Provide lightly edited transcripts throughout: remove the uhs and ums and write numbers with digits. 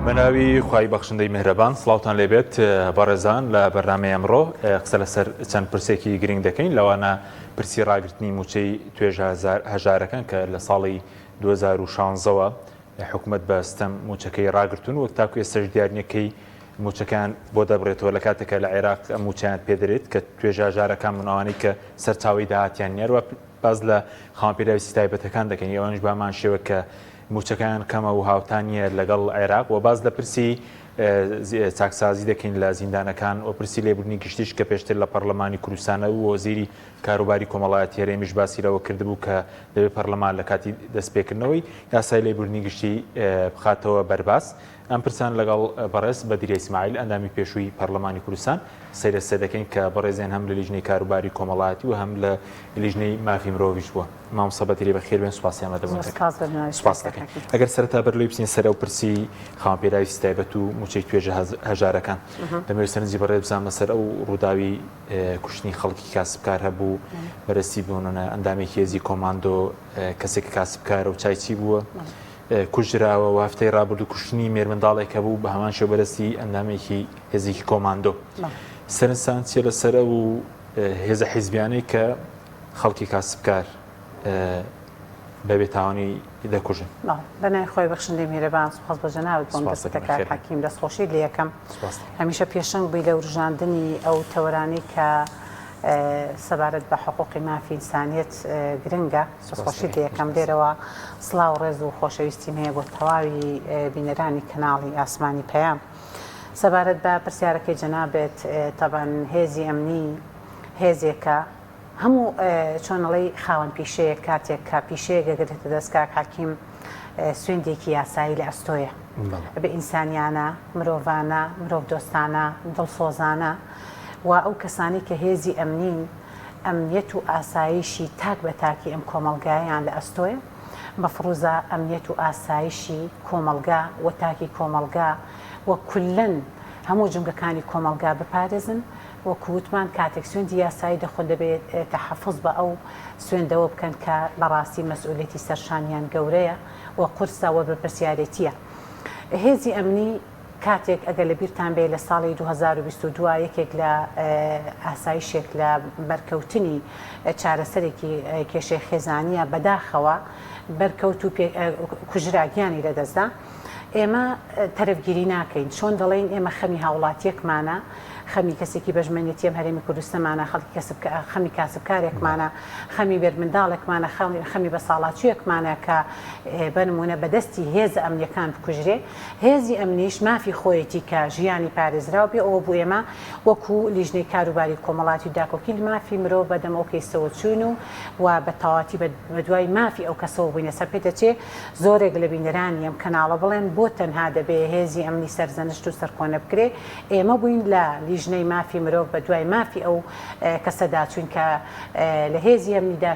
بەناوی خوای بەخشندەی میهرەبان سڵاوتان لێبێت بەڕێزان لە بەرنامەی ئەمڕۆ قسە لەسەر چەند پرسێکی گرنگ دەکەین لەوانە پرسی ڕاگرتنی موچەی توێژە هەژارەکان کە لە ساڵی 2016ەوە حکومەت بە ستەم موچەکەی ڕاگرتون وەک تاکو ئێستاش دیار نییە کەی موچەکەیان بۆ دەبرێتەوە لە کاتێکە لە عێراق ئەم موچەیان پێدرێت کە توێژە هەژارەکان بوون ئەوانەی کە سەرچاوەی داهاتیان نییە هەروە باس لە خاوەن پێداویستی تایبەتەکان دەکەین ئەوانیش بەهەمان شێوە کە موچەکەیان کەمە و هاوتا نییە لەگەڵ عێراق و باس لە پرسی چاکسازی دەکەین لە زیندانەکان و پرسی لێبوردنی گشتیش کە پێشتر لە پەرلەمانی کوردستانە و وەزیری کاروباری کۆمەڵایەتی هەرێمیش باسی لەوە کردبوو کە دەبێت پەرلەمان لە کاتی دەستپێکردنەوەی یاسای لێبوردنی گشتی بخاتەوە بەرباس. ئەم پرسان لەگەڵ بەڕێز بەدریە ئیسماعیل ئەندامی پێشووی پەرلەمانی کوردستان سەیرە سێ دەکەین کە بەڕێزیان هەم لە لیژنەی کاروباری کۆمەڵایەتی و هەم لە لیژنەی مافی مرۆڤیش بووە. مامۆستا بەدریە بەخێر بێن سوپاسی ئامادەبوونت دەکەم. سوپاس بەرنامەی سوپاس دەکەین. ئەگەر سەرەتا بەر لەوەی بچینە سەر ئەو پرسی خاوەن پێداویستی تایبەت و مووچەی توێژە هەژارەکان دەمەوێت سەرنجی بەڕێز بزانمە سەر ئەو ڕووداوی کوشتنی خەڵکی کاسبکار هەبوو بەرەسی بوونە ئەندامێکی هێزی کۆماندۆ کەسێک کاسبکارە و چایچی بووە کوژراوە و هەفتەی ڕابردوو کوشتنی مێرمنداڵێک هەبوو بە هەمان شێوە بەرەسی ئەندامێکی هێزێکی کۆماندۆ سەرنجتان چیە لەسەر ئەو هێزە حیزبیانەی کە خەڵکی کاسبکار بە بێتاوانی دەکوژن؟ بە ناوی خوای بەخشندەی میهرەبان سوپاس بۆ جەنابت بۆم دەستەکە کاک حەکیم دەستخۆشیت لێ ئەکەم هەمیشە پێشەنگ بووی لە وروژاندنی ئەو تەوەرانەی کە سەبارەت بە حقوقی مافی ئینسانیەت گرنگە دەستخۆشیت لێ ئەکەم لێرەوە سڵاو ڕێز و خۆشەویستیم هەیە بۆ تەواوی بینەرانی کەناڵی ئاسمانی پەیام سەبارەت بە پرسیارەکەی جەنابت تەبەن هێزی ئەمنی هێزێکە هەموو چۆن ئەڵێی خاوەن پیشەیەک کاتێک کە پیشەیەک ئەگرێتە دەست کاک حەکیم سوێندێکی یاسایی لە ئەستۆیە بە ئینسانیانە مرۆڤانە مرۆڤدۆستانە دڵسۆزانە و ئەو کەسانی کە هێزی ئەمنین ئەمنیەت و ئاسایشی تاک بە تاکی ئەم کۆمەڵگایان لە ئەستۆیە مەفروزە ئەمنیەت و ئاسایشی کۆمەڵگا و تاکی کۆمەڵگا و کولەن هەموو جومگەکانی کۆمەڵگا بپارێزن وەکو وتمان کاتێک سوێندی یاسایی دەخۆن دەبێت تەحەفوز بە ئەو سوێندەوە بکەن کە بەڕاستی مەسئولیەتی سەرشانیان گەورەیە و قورسە و بەرپرسیارێتیە. هێزی ئەمنی کاتێک ئەگەر لە بیرتان بێ لە ساڵی 2022 یەکێک لە ئاسایشێک لە بەرکەوتنی چارەسەرێکی کێشەی خێزانیە بەداخەوە بەرکەوت و کوژرا گیانی لەدەستدا. ئێمە تەرەفگیری ناکەین، چۆن دەڵێین ئێمە خەمی هاوڵاتیەکمانە، خەمی کەسێکی بەژمەنێتی ئەم هەرێمی کوردستەمانە، خەڵکی کەسب خەمی کاسبکارێکمانە، خەمی مێردمنداڵێکمانە، خەمی بەساڵاچوویەکمانە کە بە نموونە بە دەستی هێزە ئەمنیەکان بکوژرێ، هێزی ئەمنیش مافی خۆیەتی کە ژیانی پارێزراو بێ، ئەوە بوو ئێمە وەکوو لیژنەی کاروباری کۆمەڵاتی و داکۆکی لە مافی مرۆڤ بە دەم ئەو کەیسەوە چووین و و بە تەواتی بە دوای مافی ئەو کەسەوە بووین، ئێستا پێدەچێ زۆرێک لە بینەرانی ئەم کەناڵە بڵێن بۆ تەنها دەبێ هێزی ئەمنی سەرزەنشت و سەرکۆنە بکرێ، ئێمە بووین لە لیژنەی مافی مرۆڤ بە دوای مافی ئەو کەسەدا چووین کە لە هێزی ئەمنیدا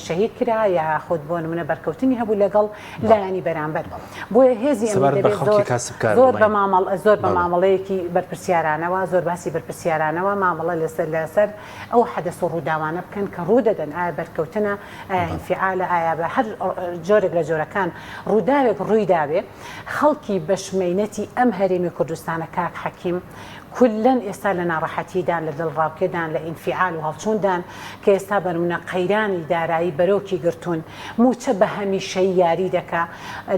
شەهید کرا یاخود بۆ نمونە بەرکەوتنی هەبوو لەگەڵ لایەنی بەرامبەر. بۆیە هێزی ئەمنی سەبارەت بە دەبێ خەڵکی زۆر کاسبکار زۆر بە بڵێین. مامەڵ زۆر بە بەڵێ. مامەڵەیەکی بەرپرسیارانەوە زۆر باسی بەرپرسیارانەوە مامەڵە لەسەر لەسەر ئەو حەدەس و ڕووداوانە بکەن کە ڕوودەدەن ئایا بەرکەوتنە ئایا ئینفیعالە ئایا بە هەر جۆرێک لە جۆرەکان ڕووداوێک ڕوویدابێ خەڵکی بەشمەینەتی ئەم هەرێمی کوردستانە کاک حەکیم کوللەن ئێستا لە ناڕەحەتیدان لە دڵڕاوکێدان لە ئینفیعال و هەڵچووندان کە ئێستا بەنمونە قەیرانی دارایی بەرۆکی گرتوون مووچە بە هەمیشەیی یاری دەکا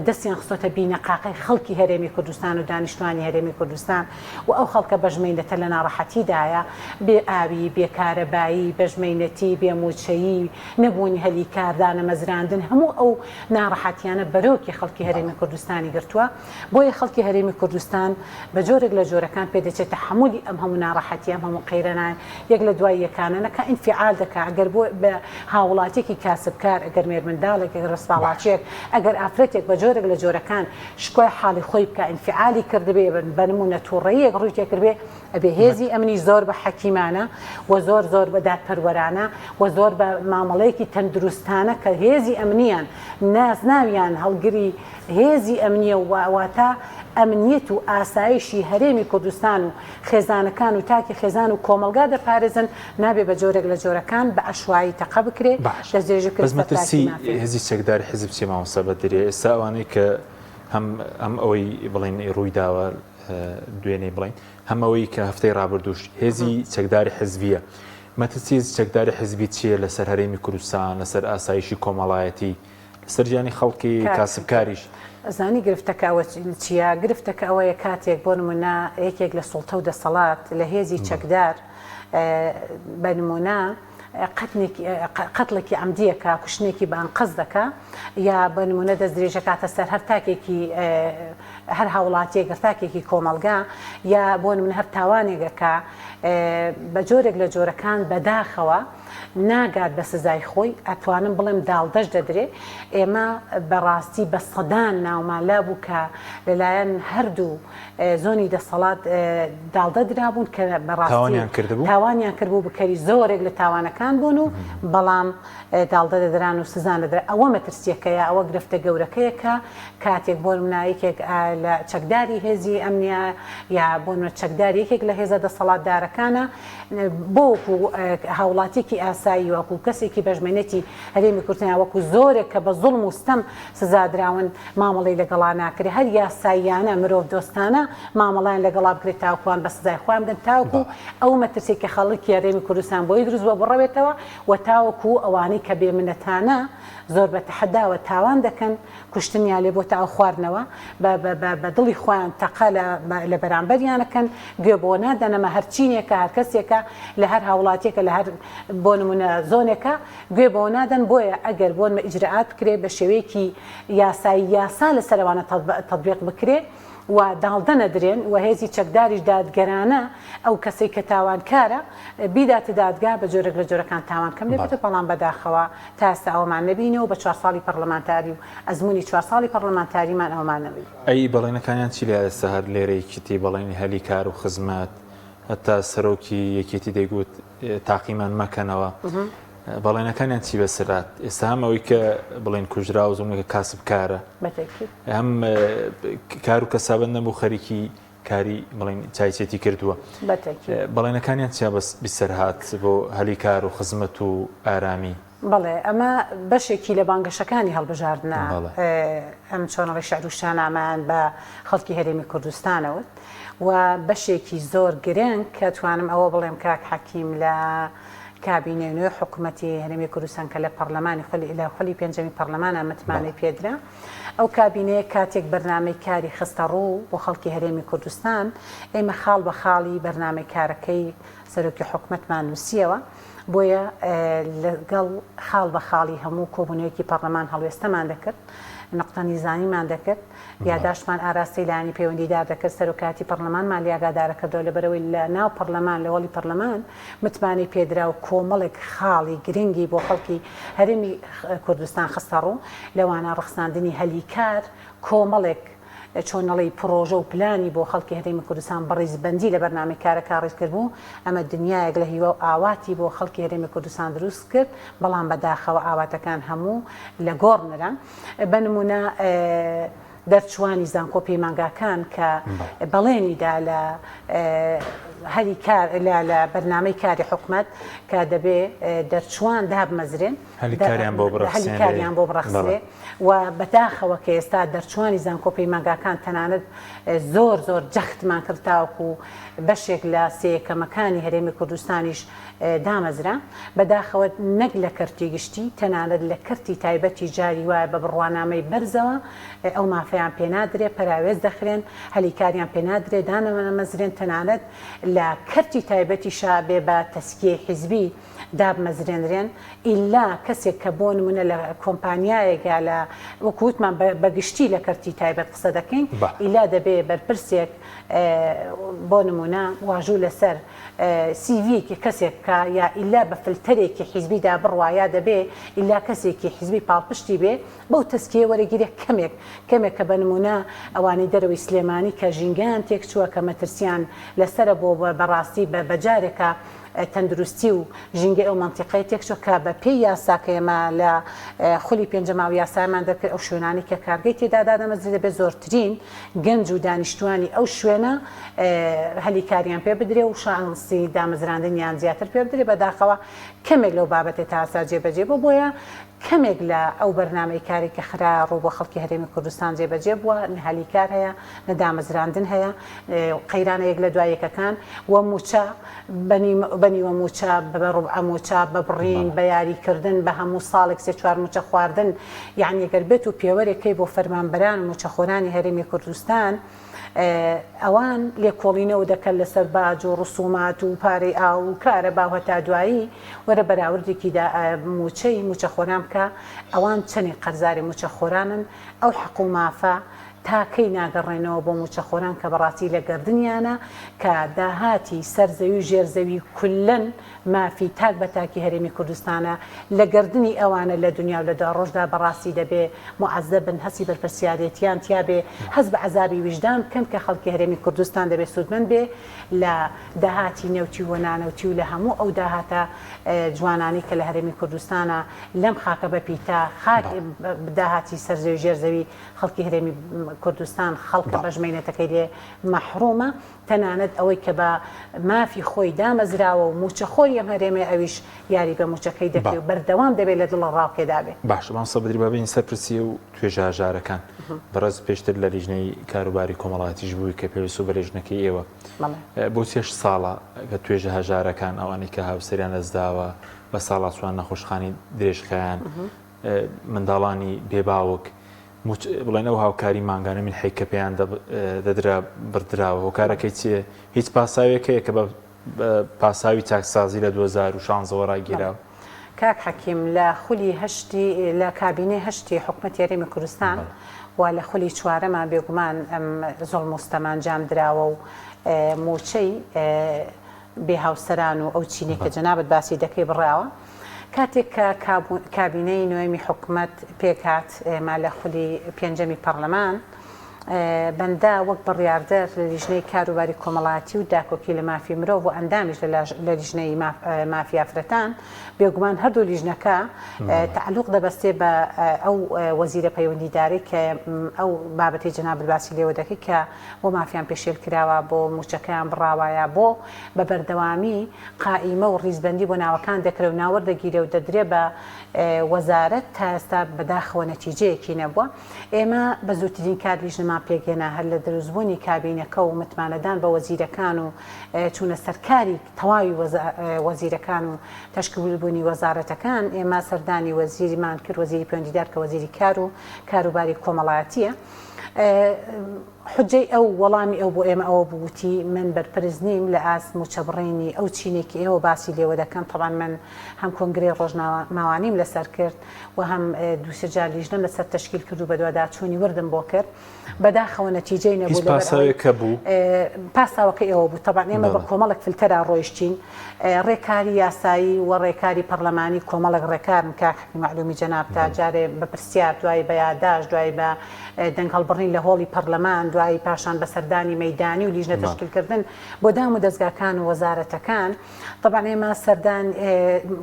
دەستیان خستۆتە بینەقاقەی خەڵکی هەرێمی کوردستان و دانیشتوانی هەرێمی کوردستان و ئەو خەڵکە بەشمەینەتە لە ناڕەحەتیدایە بێ ئاوی، بێ کارەبایی، بەشمەینەتی، بێ مووچەیی، نەبوونی هەلی کار، دانەمەزراندن، هەموو ئەو ناڕەحەتیانە بەرۆکی خەڵکی هەرێمی کوردستانی گرتووە، بۆیە خەڵکی هەرێمی کوردستان بە جۆرێک لە جۆرەکان پێدەچێت تەحەمولی ئەم هەموو ناڕەحەتیە، ئەم هەموو قەیرانە یەک لە دوای یەکانە نەکا، ئینفیعال دەکا، ئەگەر بۆ بە هاووڵاتیەکی کاسبکار، ئەگەر مێرمنداڵێک، ئەگەر بەساڵاچوویەک، ئەگەر ئافرەتێک بە جۆرێک لە جۆرەکان شکوای حاڵی خۆی بکا، ئینفیعالی کردبێ، بە نموونە تووڕەییەک ڕووی تێکردبێ، ئەبێ هێزی ئەمنی زۆر بە حەکیمانە و زۆر زۆر بە دادپەروەرانە و زۆر بە مامەڵەیەکی تەندروستانە کە هێزی ئەمنیان نازناویان هەڵگری هێزی ئەمنیە و واتە ئەمنیەت و ئاسایشی هەرێمی کوردستان و خێزانەکان و تاکی خێزان و کۆمەڵگا دەپارێزن نابێ بە جۆرێک لە جۆرەکان بە عەشوایی تەقە بکرێ باش دەستدرێژی بەس بکرێتە سەر تاکی مەترسی مافی. هێزی چەکداری حیزب چیە مامۆستا بەدریە ئێستا ئەوانەی کە. هەم هەم ئەوەی بڵێن ڕووی داوە دوێنێ بڵێن هەم ئەوەی کە هەفتەی ڕابردووش هێزی چەکداری حزبیە مەترسی هێزی چەکداری حزبی چییە لەسەر هەرێمی کوردستان لەسەر ئاسایشی کۆمەڵایەتی لەسەر ژیانی خەڵکی کاسبکاریش؟ ئەزانی گرفتەکە ئەوە چییە؟ گرفتەکە ئەوەیە کاتێک بۆ نمونە یەکێک لە سوڵتە و دەسەڵات لە هێزی چەکدار بە نمونە قەتڵێکی عەمدیەکە کوشتنێکی بە ئەنقەست دەکا یا بە نمونە دەست درێژەکاتە سەر هەر تاکێکی هەر هاوڵاتیەک هەر تاکێکی کۆمەڵگا یا بۆ نمونە هەر تاوانێکەکە بە جۆرێک لە جۆرەکان بەداخەوە ناگات بە سزای خۆی ئەتوانم بڵێم داڵدەش دەدرێ ئێمە بەڕاستی بە سەدان ناومان لابوو کە لەلایەن هەردوو زۆنی دەسەڵات داڵدە درابوون کە بەڕاستی تاوانیان کردبوو تاوانیان کردبوو بکەری زۆرێک لە تاوانەکان بوون و بەڵام داڵدە دەدران و سزا نەدرا ئەوە مەترسیەکەیە ئەوە گرفتە گەورەکەیە کە کاتێک بۆ نمونە یەکێک لە چەکداری هێزی ئەمنیە یا بۆ نمونە چەکدار یەکێک لە هێزە دەسەڵاتدارەکانە بۆ وەکو هاوڵاتیەکی ئاسایی وەکو کەسێکی بەژمێنێتی هەرێمی کوردستان وەکو زۆرێک کە بە زوڵم و ستەم سزادراون مامەڵەی لەگەڵا ناکرێ هەر یاساییانە مرۆڤ دۆستانە مامەڵەیان لەگەڵا بکرێت تاوکوان بە سزای خۆیان بگەن تاوکو ئەو مەترسیەی کە خەڵکی هەرێمی کوردستان بۆی دروست بووە بڕەوێتەوە و تاوەکو ئەوانەی کە بێ منەتانە زۆر بە تەحەداوە تاوان دەکەن کوشتنیان لێ بۆتە ئەو خواردنەوە بە بە بە بە دڵی خۆیان تەقە لە لە بەرامبەریان ئەکەن گوێ بۆ نادەن ئەمە هەر چینێکە هەر کەسێکە لە هەر هاوڵاتیەکە لە هەر بۆ نمونە زۆنێکە گوێ بۆ نادەن بۆیە ئەگەر بۆ نمە ئیجرائات بکرێ بە شێوەیەکی یاسایی یاسا لەسەر ئەوانە تەتبیق بکرێ و داڵدە نەدرێن و هێزی چەکداریش دادگەرانە ئەو کەسەی کە تاوانکارە بیداتە دادگا بە جۆرێک لە جۆرەکان تاوان کەم لێبێتەوە بەڵام بەداخەوە تا ئێستا ئەوەمان نەبینیوە و بە چوار ساڵی پەڕلەمانتاری و ئەزموونی چوار ساڵی پەڕلەمانتاریمان ئەوەمان نەبینیوە. ئەی بەڵێنەکانیان چی لە ئێستا هەر لێرە یەکیتی بەڵێنی هەلی کار و خزمەت هەتا سەرۆکی یەکێتی دەیگوت تاقیمان مەکەنەوە بەڵێنەکانیان چی بەسەرات ئێستا هەم ئەوەی کە بڵێن کوژرا و زۆنەکە کاسبکارە هەم کار و کەسابەت نەبوو خەریکی کاری بڵین چایچێتی کردووە بەڵێنەکانیان چیا بەس بسەرهات بۆ هەلی کار و خزمەت و ئارامی بەڵێ ئەمە بەشێکی لە بانگەشەکانی هەڵبژاردنە ئەم چۆنەڵی شعر و شانامەیان بە خەڵکی هەرێمی کوردستانەوت و بەشێکی زۆر گرنگ کە توانم ئەوە بڵێم کاک حەکیم لە کابینەی نوێی حکومەتی هەرێمی کوردستان کە لە پەڕلەمانی خولی لە خولی پێنجەمی پەڕلەمانا متمانەی پێدرا، ئەو کابینەیە کاتێک بەرنامەی کاری خستە ڕوو بۆ خەڵکی هەرێمی کوردستان، ئێمە خاڵ بە خاڵی بەرنامەی کارەکەی سەرۆکی حکومەتمان نووسییەوە، بۆیە لەگەڵ خاڵ بە خاڵی هەموو کۆبوونەوەیەکی پەڕلەمان هەڵوێستەمان دەکرد، نوقتە نیزامیمان دەکرد. یاداشتمان ئاراستەی لایەنی پەیوەندیدار دەکرد، سەرۆکایەتی پەڕلەمانمان لێ ئاگادارەکردەوە، لەبەرئەوەی لە ناو پەڕلەمان، لە هۆڵی پەڕلەمان متمانەی پێدرا و کۆمەڵێک خاڵی گرنگی بۆ خەڵکی هەرێمی کوردستان خستەڕوو، لەوانە ڕەخساندنی هەلی کار، کۆمەڵێک چۆنەڵی پڕۆژە و پلانی بۆ خەڵکی هەرێمی کوردستان بە ڕیزبەندی لە بەرنامەی کارەکە ڕیزکردبوو، ئەمە دنیایەک لە هیوا و ئاواتی بۆ خەڵکی هەرێمی کوردستان دروست کرد، بەڵام بەداخەوە ئاواتەکان هەموو لە گۆڕ نران. بە نموونە دەرچووانی زانکۆ پەیمانگاکان کە بەڵێنی دا لە هەلی کار لە بەرنامەی کاری حکومەت کە دەبێ دەرچووان دابمەزرێن هەلی کاریان بۆ هەلی کاریان بۆ بڕەخسرێ و بەداخەوە کە ئێستا دەرچووانی زانکۆ پەیمانگاکان تەنانەت زۆر زۆر جەختمان کرد تاوەکو بەشێک لە سێیەکەمەکانی هەرێمی کوردستانیش دامەزرا، بەداخەوە نەک لە کەرتی گشتی، تەنانەت لە کەرتی تایبەتیش جاری وایە بە بڕوانامەی بەرزەوە ئەو مافەیان پێنادرێ، پەراوێز دەخرێن، هەلی کاریان پێنادرێ، دانەمەزرێن، تەنانەت لە کەرتی تایبەتیشا بێ بە تەسکیەی حیزبی دابمەزرێنرێن، ئیلا کەسێک کە بۆ نمونە لە کۆمپانیایەک یا لە وەکو وتمان بە گشتی لە کەرتی تایبەت قسە دەکەین، ئیلا دەبێ بەرپرسێک بۆ نمونە واژوو لەسەر سیڤیەکی کەسێک بکا یا ئیلا بە فلتەرێکی حیزبیدا بڕوا یا دەبێ ئیلا کەسێکی حیزبی پاڵپشتی بێ بەو تەسکیە وەرەگیرێ کەمێک کەمێک کە بە نمونە ئەوانەی دەرەوەی سلێمانی کە ژینگەیان تێکچووە کە مەترسیان لەسەرە بۆ بەڕاستی بە جارێکە تەندروستی و ژینگەی ئەو مەنتیقەیە تێکچووە کە بە پێی یاسا کە ئێمە لە خولی پێنجەما و یاسایمان دەرکرد ئەو شوێنانەی کە کارگەی تێدا دادەمەزرێ دەبێت زۆرترین گەنج و دانیشتوانی ئەو شوێنە هەلی کاریان پێ بدرێ و شانسی دامەزراندنیان زیاتر پێ بدرێ بەداخەوە کەمێک لەو بابەتێ تا ئێستا جێبەجێ بوو بۆیە. کەمێک لە ئەو بەرنامەی کاری کە خرایە ڕوو بۆ خەڵکی هەرێمی کوردستان جێبەجێ بووە، نە هەلی کار هەیە، نە دامەزراندن هەیە، قەیرانە یەک لە دوای یەکەکان و مووچە بە نیوە مووچە، بە ڕوبعە مووچە، بە بڕین، بە یاریکردن، بە هەموو ساڵێک سێ چوار مووچە خواردن، یەعنی گەر بێت و پێوەرێک هەی بۆ فەرمانبەران و مووچەخۆرانی هەرێمی کوردستان، ئەوان لێکۆڵینەوە دەکەن لەسەر باج و ڕسومات و پارەی ئاو و کارەبا و هەتا دوایی، وەرە بەراوردێکی دا مووچەی مووچەخۆران بکە، ئەوان چەنێک قەرزاری مووچەخۆرانن، ئەو حەق و مافە تا کەی ناگەڕێنەوە بۆ مووچەخۆران کە بەڕاستی لە گەردنیانە کە داهاتی سەر زەوی و ژێر زەوی کوللەن مافی تاک بە تاکی هەرێمی کوردستانە لە گەردنی ئەوانە لە دنیا و لە دواڕۆژدا بەڕاستی دەبێ موعەزەبن هەستی بەرپرسیارێتیان تیا بێ هەست بە عەزابی ویژدان بکەن کە خەڵکی هەرێمی کوردستان دەبێ سوودمەند بێ لە داهاتی نەوتی و نانەوتی و لە هەموو ئەو داهاتە جوانانەی کە لە هەرێمی کوردستانە لەم خاکە بەپیتە خاک داهاتی سەر زەوی ژێر زەوی خەڵکی هەرێمی کوردستان خەڵکە بەش مەینەتەکەی لێ مەحرومە تەنانەت ئەوەی کە بە مافی خۆی دامەزراوە و مووچەخۆری ئەم هەرێمەیە ئەویش یاری بە مووچەکەی دەکرێ و بەردەوام دەبێ لە دڵەڕاوکێدا بێ. باشە مامۆستا بەدری با بێین سەر پرسی و توێژە هەژارەکان. بەڕێز پێشتر لە لیژنەی کاروباری کۆمەڵایەتیش بووی کە پێویست بوو بە لیژنەکەی ئێوە. بۆچی هەشت ساڵە کە توێژە هەژارەکان ئەوانەی کە هاوسەریان لەدەستداوە بە ساڵاچووان نەخۆشخانەی درێژخایەن منداڵانی بێ باوک بڵێن ئەو هاوکاری مانگانە مینحەی کە پێیان دەدرا بڕدراوە هۆکارەکەی چییە؟ هیچ پاساوێک هەیە کە بە پاساوی چاکسازی لە 2016 وە ڕاگیراوە؟ کاک حەکیم لە خولی هەشتی لە کابینەی هەشتی حکومەتی هەرێمی کوردستان و لە خولی چوارەما بێگومان ئەم زوڵم و ستەمە ئەنجام دراوە و مووچەی بێ هاوسەران و ئەو چینەی کە جەنابت باسی دەکەی بڕاوە. کاتێک کە کابینەی نۆیەمی حکومەت پێکهات، ئێمە لە خولی پێنجەمی پەڕلەمان، بەندە وەک بڕیاردەر لە لیژنەی کاروباری کۆمەڵایەتی و داکۆکی لە مافی مرۆڤ و ئەندامیش لە لیژنەی مافی ئافرەتان، بێگومان هەردوو لیژنەکە تەعەلوق دەبەستێ بە ئەو وەزیرە پەیوەندیدارەی کە ئەو بابەتەی جەنابت باسی لێوە دەکەی کە بۆ مافیان پێشێل کراوە، بۆ مووچەکەیان بڕاوە یا بۆ بە بەردەوامی قائیمە و ڕیزبەندی بۆ ناوەکان دەکرێ و ناوەردەگیرێ و دەدرێ بە وەزارەت تا ئێستا بەداخەوە نەتیجەیەکی نەبووە. ئێمە بە زووترین کات لیژنەمان پێکهێنا هەر لە دروستبوونی کابینەکە و متمانەدان بە وەزیرەکان و چوونە سەرکاری تەواوی وەزیرەکان و تەشکیلبوونی وەزارەتەکان ئێمە سەردانی وەزیرمان کرد وەزیری پەیوەندیدار کە وەزیری کار و کاروباری کۆمەڵایەتییە. حوجەی ئەو، وەڵامی ئەو بۆ ئێمە ئەوە بوو وتی، من بەرپرس نیم لە ئاست مووچەبڕینی ئەو چینەی کە ئێوە باسی لێوە دەکەن، تەبعەن من هەم کۆنگرەی ڕۆژنامەوانیم لەسەر کرد و هەم دوو سێ جار لیژنەم لەسەر تەشکیل کرد و بەدواداچوونی وردم بۆ کرد، بەداخەوە نەتیجەی نەبوو هیچ لەبەر ئەوەی پاساوێک هەبوو؟ پاساوەکەی ئەوە بوو، تەبعەن ئێمە بە بەڵێ. کۆمەڵێک فلتەرا ڕۆیشتین، ڕێکاری یاسایی و ڕێکاری پەڕلەمانی کۆمەڵێک ڕێکارن کاک حەکیم مەعلومی جەنابتا بەڵێ. جارێ بە پرسیار دوایی بە یاداشت دوایی بە دەنگ هەڵبڕین لە هۆڵی پەڕلەمان دوایی پاشان بە سەردانی مەیدانی و لیژنە تەشکیل کردن بۆ دام و دەزگاکان و وەزارەتەکان تەبعەن ئێمە سەردان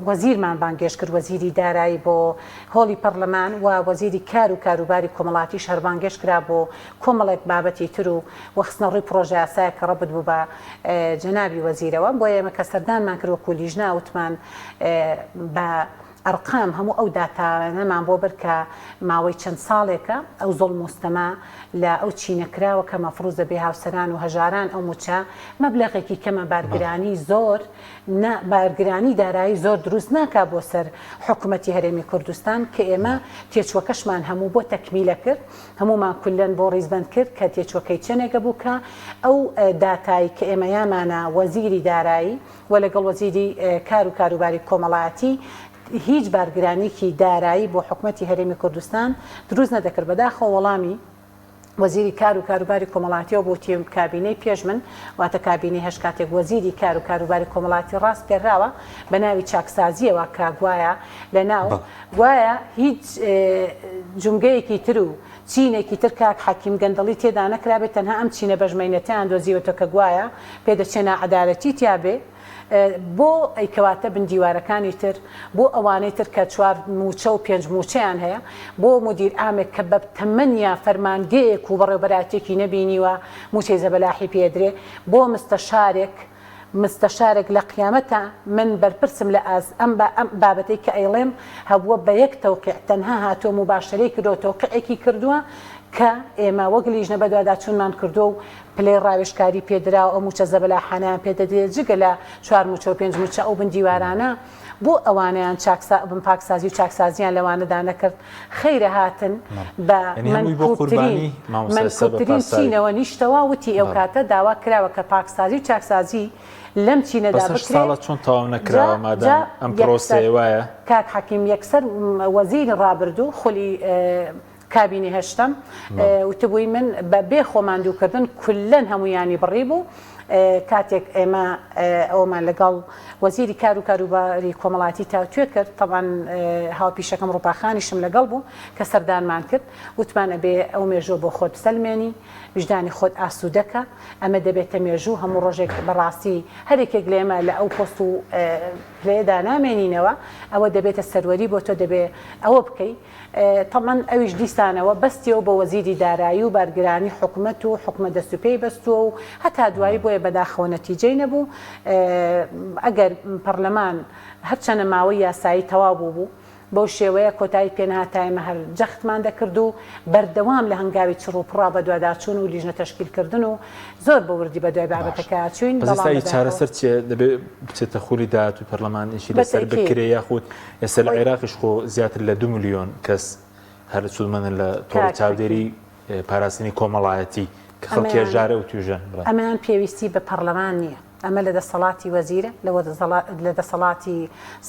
وەزیرمان بانگێشت کرد وەزیری دارایی بۆ هۆڵی پەڕلەمان و وەزیری کار و کاروباری کۆمەڵاتیش هەر بانگێشت کرا بۆ کۆمەڵێک بابەتی تر و و خستنەڕووی پڕۆژەیاسایەک کە ڕەبت بوو بە جەنابی وەزیرەوە بۆیە ئێمە کە سەردانمان کرد وەکوو لیژنە وتمان بە ئەرقام هەموو ئەو داتایانەمان بۆ برد کە ماوەی چەند ساڵێکە ئەو زوڵم و ستەمە لە ئەو چینە کراوە کە مەفروزە بێ هاوسەران و هەژاران ئەو موچە مەبلەغێکی کەمە بارگرانی زۆر نا بارگرانی دارایی زۆر دروست ناکا بۆ سەر حکومەتی هەرێمی کوردستان کە ئێمە تێچوەکەشمان هەموو بۆ تەکمیلە کرد هەموومان کولەن بۆ ڕیزبەند کرد کە تێچوەکەی چەنێکە بوو کە ئەو داتای کە ئێمە یامانە وەزیری دارایی و لەگەڵ وەزیری کار و کاروباری کۆمەڵایەتی هیچ بارگرانیکی دارایی بۆ حکومەتی هەرێمی کوردستان دروست نەدەکرد بەداخەوە وەڵامی وەزیری کار و کاروباری کۆمەڵاتیەوە بۆ تیم کابینەی پێش من واتە کابینەی هەشت کاتێک وەزیری کار و کاروباری کۆمەڵاتی ڕاسپێراوە بە ناوی چاکسازیەوە کە گوایە لە ناو گوایە هیچ جومگەیەکی تر و چینێکی تر کاک حەکیم گەندەڵی تێدا نەکرابێت تەنها ئەم چینە بەژمەینەتەیان دۆزیوەتەوە کە گوایە پێدەچێ ناعەدالەتی تیابێ بۆ ئەی کەواتە بن دیوارەکانی تر بۆ ئەوانەی تر کە چوار موچە و پێنج موچەیان هەیە بۆ مودیر عامێک کە بە تەمەنیا فەرمانگەیەک و بەڕێوبەراتیەکی نەبینیوە موچەی زەبەلاحی پێدرێ بۆ مستەشارێک. مستەشارێک لە قیامەتا من بەرپرسم لە ئاست ئەم با ئەم بابەتەی کە ئەیڵێم هەبووە بە یەک تەوقیع تەنها هاتووە موباشەرەی کردووە تەوقیعێکی کردووە کە ئێمە وەک لیژنە بەدواداچوونمان کردووە و پلەی ڕاوێژکاری پێ دراوە ئەو مووچە زەبەلاحانەیان پێ دەدرێت جگە لە چوار مووچە و پێنج مووچە ئەو بن دیوارانە بۆ ئەوانەیان چاکسا پاکسازی و چاکسازیان لەوانەدا نەکرد خەیرە هاتن بە یعنی هەمووی بۆ مەنکوبترین قوربانی مامۆستا ئێستا بە مەنکوبترین پاساوی چینەوە نیشتەوە وتی بەڵێ. ئەوکاتە داوا کراوە کە پاکسازی و چاکسازی لەم چینەدا بەس هەشت بکرێ ساڵە چۆن تەواو جا نەکراوە جا مادام ئەم یەکسەر پرۆسەیە وایە؟ کاک حەکیم یەکسەر وەزیری ڕابردوو خولی کابینەی هەشتەم بەڵێ. وتبووی من بە بێ خۆ ماندووکردن کوللەن هەموویانی بڕیبوو کاتێک ئێمە ئەوەمان لەگەڵ وەزیری کار و کاروباری کۆمەڵایەتی تاوتوێ کرد، تەبعەن هاوپیشەکەم ڕوپا خانیشم لەگەڵ بوو کە سەردانمان کرد، وتمان ئەبێ ئەو مێژووە بۆ خۆت بسەلمێنی، ویژدانی خۆت ئاسوودە کە، ئەمە دەبێتە مێژوو، هەموو ڕۆژێک بەڕاستی هەر یەکێک لە ئێمە لە ئەو پۆست و پلەیەدا نامێنینەوە، ئەوە دەبێتە سەروەری بۆ تۆ، دەبێ ئەوە بکەی. تەبعەن ئەویش دیسانەوە بەستیەوە بە وەزیری دارایی و بارگرانی حکومەت و حکومەت دەست و پێی بەستووە و هەتا دوایی بۆیە بەداخەوە نەتیجەی نەبوو ئەگەر پەڕلەمان هەرچەنە ماوەی یاسایی تەواو بووبوو بەو شێوەیە کۆتایی پێنەهاتا ئێمە هەر جەختمان دەکرد و بەردەوام لە هەنگاوی چڕ و پڕا بەدواداچوون و لیژنە تەشکیل کردن و زۆر بە وردی بەدوای باشە بابەتەکە چووین بەس بەڵام ئێستا ئی بەداخەوە چارەسەر چیە دەبێ بچێتە خولی داهاتووی پەرلەمان ئیشی لەسەر بەتەئکید بکرێ یاخود ئێستا لە خۆی عێراقیش خۆ زیاتر لە دوو ملیۆن کەس هەر سوودمەندن لە تۆڕی کاک حەکیم چاودێری پاراستنی کۆمەڵایەتی کە خەڵکی ئەمەیان هەژارە و توێژەن بڵێ. ئەمەیان پێویستی بە پەڕلەمان نییە. ئەمە لە دەسەڵاتی وەزیرە، لە دەسەڵاتی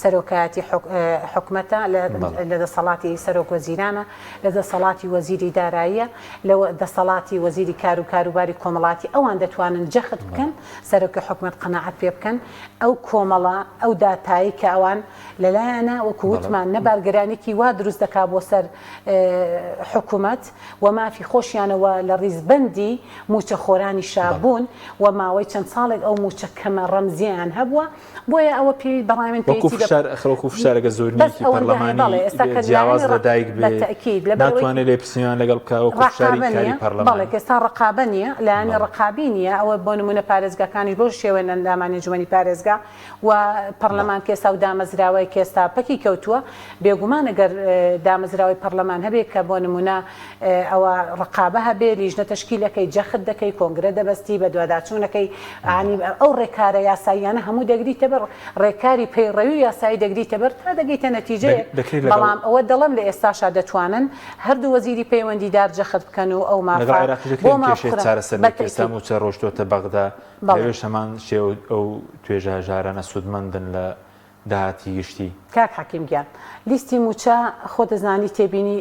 سەرۆکایەتی حکومەتە، لە دەسەڵاتی سەرۆک وەزیرانە، لە دەسەڵاتی وەزیری داراییە، لە دەسەڵاتی وەزیری کار و کاروباری کۆمەڵاتی، ئەوان دەتوانن جەخت بکەن، سەرۆکی حکومەت قەناعەت پێ بکەن، ئەو کۆمەڵە، ئەو داتایەی کە ئەوان لەلایانە، وەکو وتمان نە بارگرانیی وا دروست دەکا بۆ سەر حکومەت و مافی خۆشیانە و لە ڕیزبەندی مووچەخۆرانیشا بوون و ماوەی چەند ساڵێک ئەو مووچە کەمە ڕەمزیەیان هەبووە بۆیە ئەوە پێوی بەڕای من وەکو پێویستی بە فشار ئەخر وەکو فشارەکە بەس زۆرینەیەکی ئەوەندە هەیە پەرلەمانی بەڵێ ئێستا کە جیاواز لایەنی لە دایک بە بێ تەئکید لەبەرئەوەی ناتوانێ لێپرسینەوەیان لەگەڵ بکا وەکو فشاری ڕەقابە کاری نییە بەڵێ پەرلەمانی. کە ئێستا ڕەقابە نییە لایەنی بەڵێ. ڕەقابی نییە ئەوە بۆ نموونە پارێزگاکانیش بەو شێوەیەن ئەندامانی ئەنجومەنی پارێزگا و پەڕلەمان کە ئێستا و دامەزراوەی کە ئێستا پەکی کەوتووە، بێگومان ئەگەر دامەزراوەی پەڕلەمان هەبێ کە بۆ نموونە ئەوە ڕقابە هەبێ، لیژنە تەشکیل ئەکەی، جەخت دەکەی، کۆنگرە دەبەستی، بەدواداچوون ئەکەی، یانی ئەو ڕێکارە یاساییانە هەموو دەگریتە بەر، ڕێکاری پەیڕەوی و یاسایی دەگریتە بەر تا دەگەیتە نەتیجەیەک، دەکرێت لەگەڵ. بەڵام ئەوە دەڵێم لە ئێستاشا دەتوانن هەردوو وەزیری پەیوەندیدار جەخت بکەن و ئەو لەگەڵ مافە عێراقیش دەکرێت بۆ ئەم کێشەیە مافخوران چارەسەر بە نەکرێت، ئێستا تەئکید. مووچە ڕۆیشتۆتە بەغدا، بەڵێ. لەوێش هەمان شێوە ئەو توێژە هەژارانە سوودمەندن لە داهاتی گشتی. کاک حەکیم گیان لیستی مووچە خۆت دەزانی تێبینی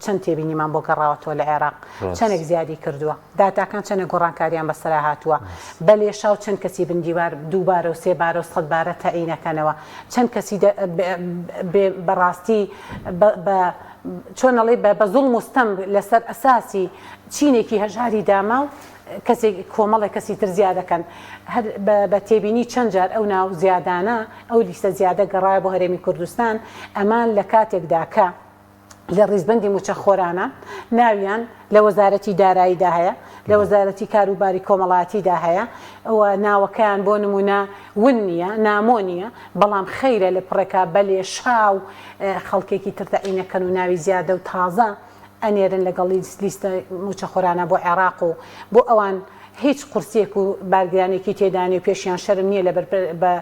چەند تێبینیمان بۆ گەڕاوەتەوە لە عێراق چەندێک زیادی کردووە داتاکان چەندێک گۆڕانکاریان بەسەرا هاتووە بە لێشاو چەند کەسی بن دیوار دووبارە و سێبارە و سەدبارە تەعینەکەنەوە چەند کەسی بەڕاستی بە چۆن ئەڵێی بە زوڵم و ستەم لەسەر ئەساسی چینێکی هەژاری داماو کەسێک کۆمەڵێک کەسی تر زیادەکەن هەر بە تێبینی چەند جار ئەو ناو زیادانە ئەو لیستە زیادە گەڕایە بۆ هەرێمی کوردستان ئەمان لە کاتێکدا کە لە ڕیزبەندی موچەخۆرانە ناویان لە وەزارەتی داراییدا هەیە لە وەزارەتی کاروباری کۆمەڵاتیدا هەیە و ناوەکەیان بۆ نمونە ون نییە نامۆ نییە بەڵام خەیرە لە پڕێکا بەلێشاو خەڵکێکی تر تەعینەکەن و ناوی زیادە و تازە ئەنێرن لەگەڵ لیستە مووچەخۆرانە بۆ عێراق و بۆ ئەوان هیچ قورسیەک و بارگرانیەکی تێدا نیە و پێشیان شەرم نیە لەبەر بە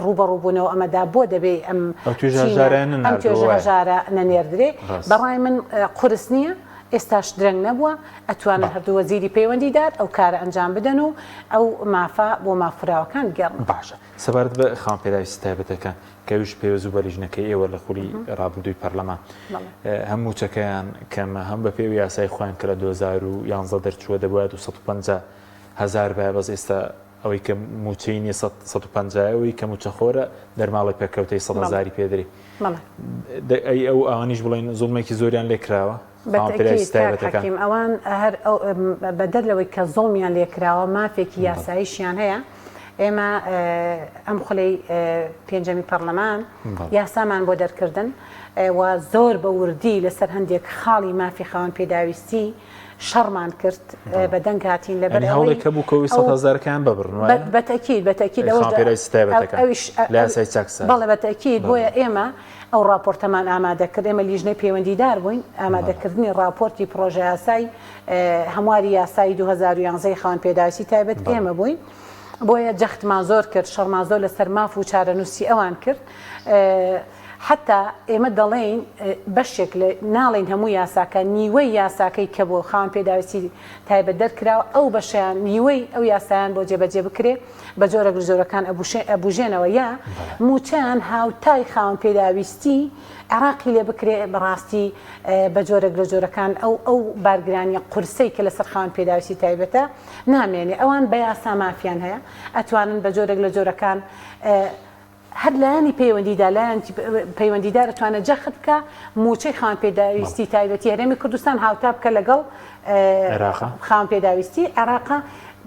ڕووبەڕوو بوونەوە ئەمەدا بۆ دەبێ ئەم ئەو توێژە چینە هەژارەیان ئەم نەناردووە توێژە وایە؟ هەژارە نەنێردرێ ڕاست. بەڕای من قورس نیە ئێستاش درەنگ نەبووە ئەتوانن بەڵێ. هەردوو وەزیری پەیوەندیدار ئەو کارە ئەنجام بدەن و ئەو مافە بۆ مافخوراوەکان بگێڕنەوە. باشە سەبارەت بە خاوەن پێداویستی تایبەتەکان کە ئەویش پەیوەست بوو بە لیژنەکەی ئێوە لە خولی ڕابردووی پەرلەمان هەم مووچەکەیان کەمە هەم بە پێی یاسای خۆیان کە لە 2011 دەرچووە دەبوایە 250 هەزار بایە بەس ئێستا ئەوەی کە مووچەی نییە 150 ئەوەی کە مووچەخۆرە دەرماڵی پێکەوتەی 100 هەزاری پێدرێ ئەی ئەو ئەوانیش بڵێن زوڵمێکی زۆریان لێکراوە بە تەئکید کاک حەکیم ئەوان هەر بەدەر لەوەی کە زوڵمیان لێکراوە مافێکی یاساییشیان هەیە ئێمە ئەم خولەی پێنجەمی پەڕلەمان یاسامان بۆ دەرکردن و زۆر بە وردی لەسەر هەندێک خاڵی مافی خاوەن پێداویستی. شەڕمان کرد بە دەنگ هاتین لەبەر یانی ئەوەی هەوڵێک هەبوو کە ئەوی ئەو سەد هەزارەکەیان ببڕن بە وایە؟ بە تەئکید بە تەئکید ئەی ئەوەش خاوەن پێداویستی تایبەتەکان ئەویش لە یاسای چاکسازی بەڵێ بە تەئکید بەڵێ بۆیە ئێمە ئەو ڕاپۆرتەمان ئامادە کرد ئێمە لیژنەی پەیوەندیدار بووین بەڵێ ئامادەکردنی ڕاپۆرتی پڕۆژەیاسای هەمواری یاسای 2011 ی خاوەن پێداویستی تایبەت بەڵێ ئێمە بووین بۆیە جەختمان زۆر کرد شەڕمان زۆر لەسەر ماف و چارەنووسی ئەوان کرد حەتا ئێمە دەڵێین بەشێک لە ناڵێین هەموو یاساکە نیوەی یاساکەی کە بۆ خاوەن پێداویستی تایبەت دەرکراوە ئەو بەشەیان نیوەی ئەو یاسایان بۆ جێبەجێ بکرێ بە جۆرێک لە جۆرەکان ئەبوژێنەوە یا مووچەیان هاوتای خاوەن پێداویستی عێراقی لێ بکرێ بەڕاستی بە جۆرێک لە جۆرەکان ئەو ئەو بارگرانیە قورسەی کە لەسەر خاوەن پێداویستی تایبەتە نامێنێ ئەوان بە یاسا مافیان هەیە ئەتوانن بە جۆرێک لە جۆرەکان هەر لایەنی پەیوەندیدا لایەن پەیوەندیدار ئەتوانێت جەخت بکا مووچەی خاوەن پێداویستی تایبەتی هەرێمی کوردستان هاوتا بکە لەگەڵ خاوەن پێداویستی عێراقا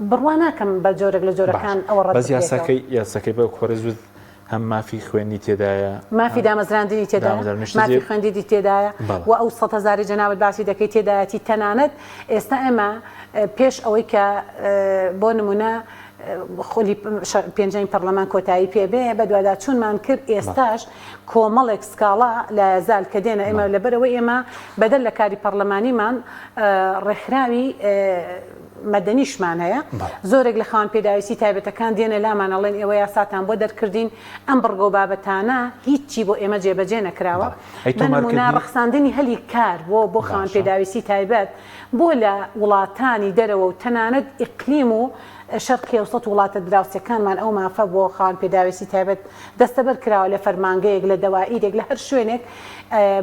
بڕوا ناکەم بە جۆرێک لە جۆرەکان ئەوە ڕەت بەس بکرێتەوە. یاساکەی یاساکەی بە خۆرێز وت هەم مافی خوێندنی تێدایە مافی دامەزراندنی تێدایە مافی خوێندنی تێدایە و ئەو سەد هەزارەی جەنابت باسی دەکەی تێدایەتی تەنانەت ئێستا ئێمە پێش ئەوەی کە بۆ نمونە خولی پێنجەمی پەڕلەمان کۆتایی پێ بێ، بەدواداچوونمان کرد، ئێستاش کۆمەڵێک سکاڵا لایەزال کە دێنە ئێمە، لەبەرئەوەی ئێمە بەدەر لە کاری پەڕلەمانیمان ڕێکخراوی مەدەنیشمان هەیە، زۆرێک لە خاوەن پێداویستی تایبەتەکان دێنە لامان ئەڵێن ئێوە یاساتان بۆ دەرکردین، ئەم بڕگە و بابەتانە هیچی بۆ ئێمە جێبەجێ نەکراوە، بە نموونە ڕەخساندنی هەلی کار بۆ بۆ خاوەن پێداویستی تایبەت، بۆ لە وڵاتانی دەرەوە و تەنانەت ئیقلیم و شەرقی ئەوسەت و وڵاتە دراوسێکانمان ئەو مافە بۆ خاوەن پێداویستی تایبەت دەستەبەر کراوە لە فەرمانگەیەک لە دەوائیرێک لە هەر شوێنێک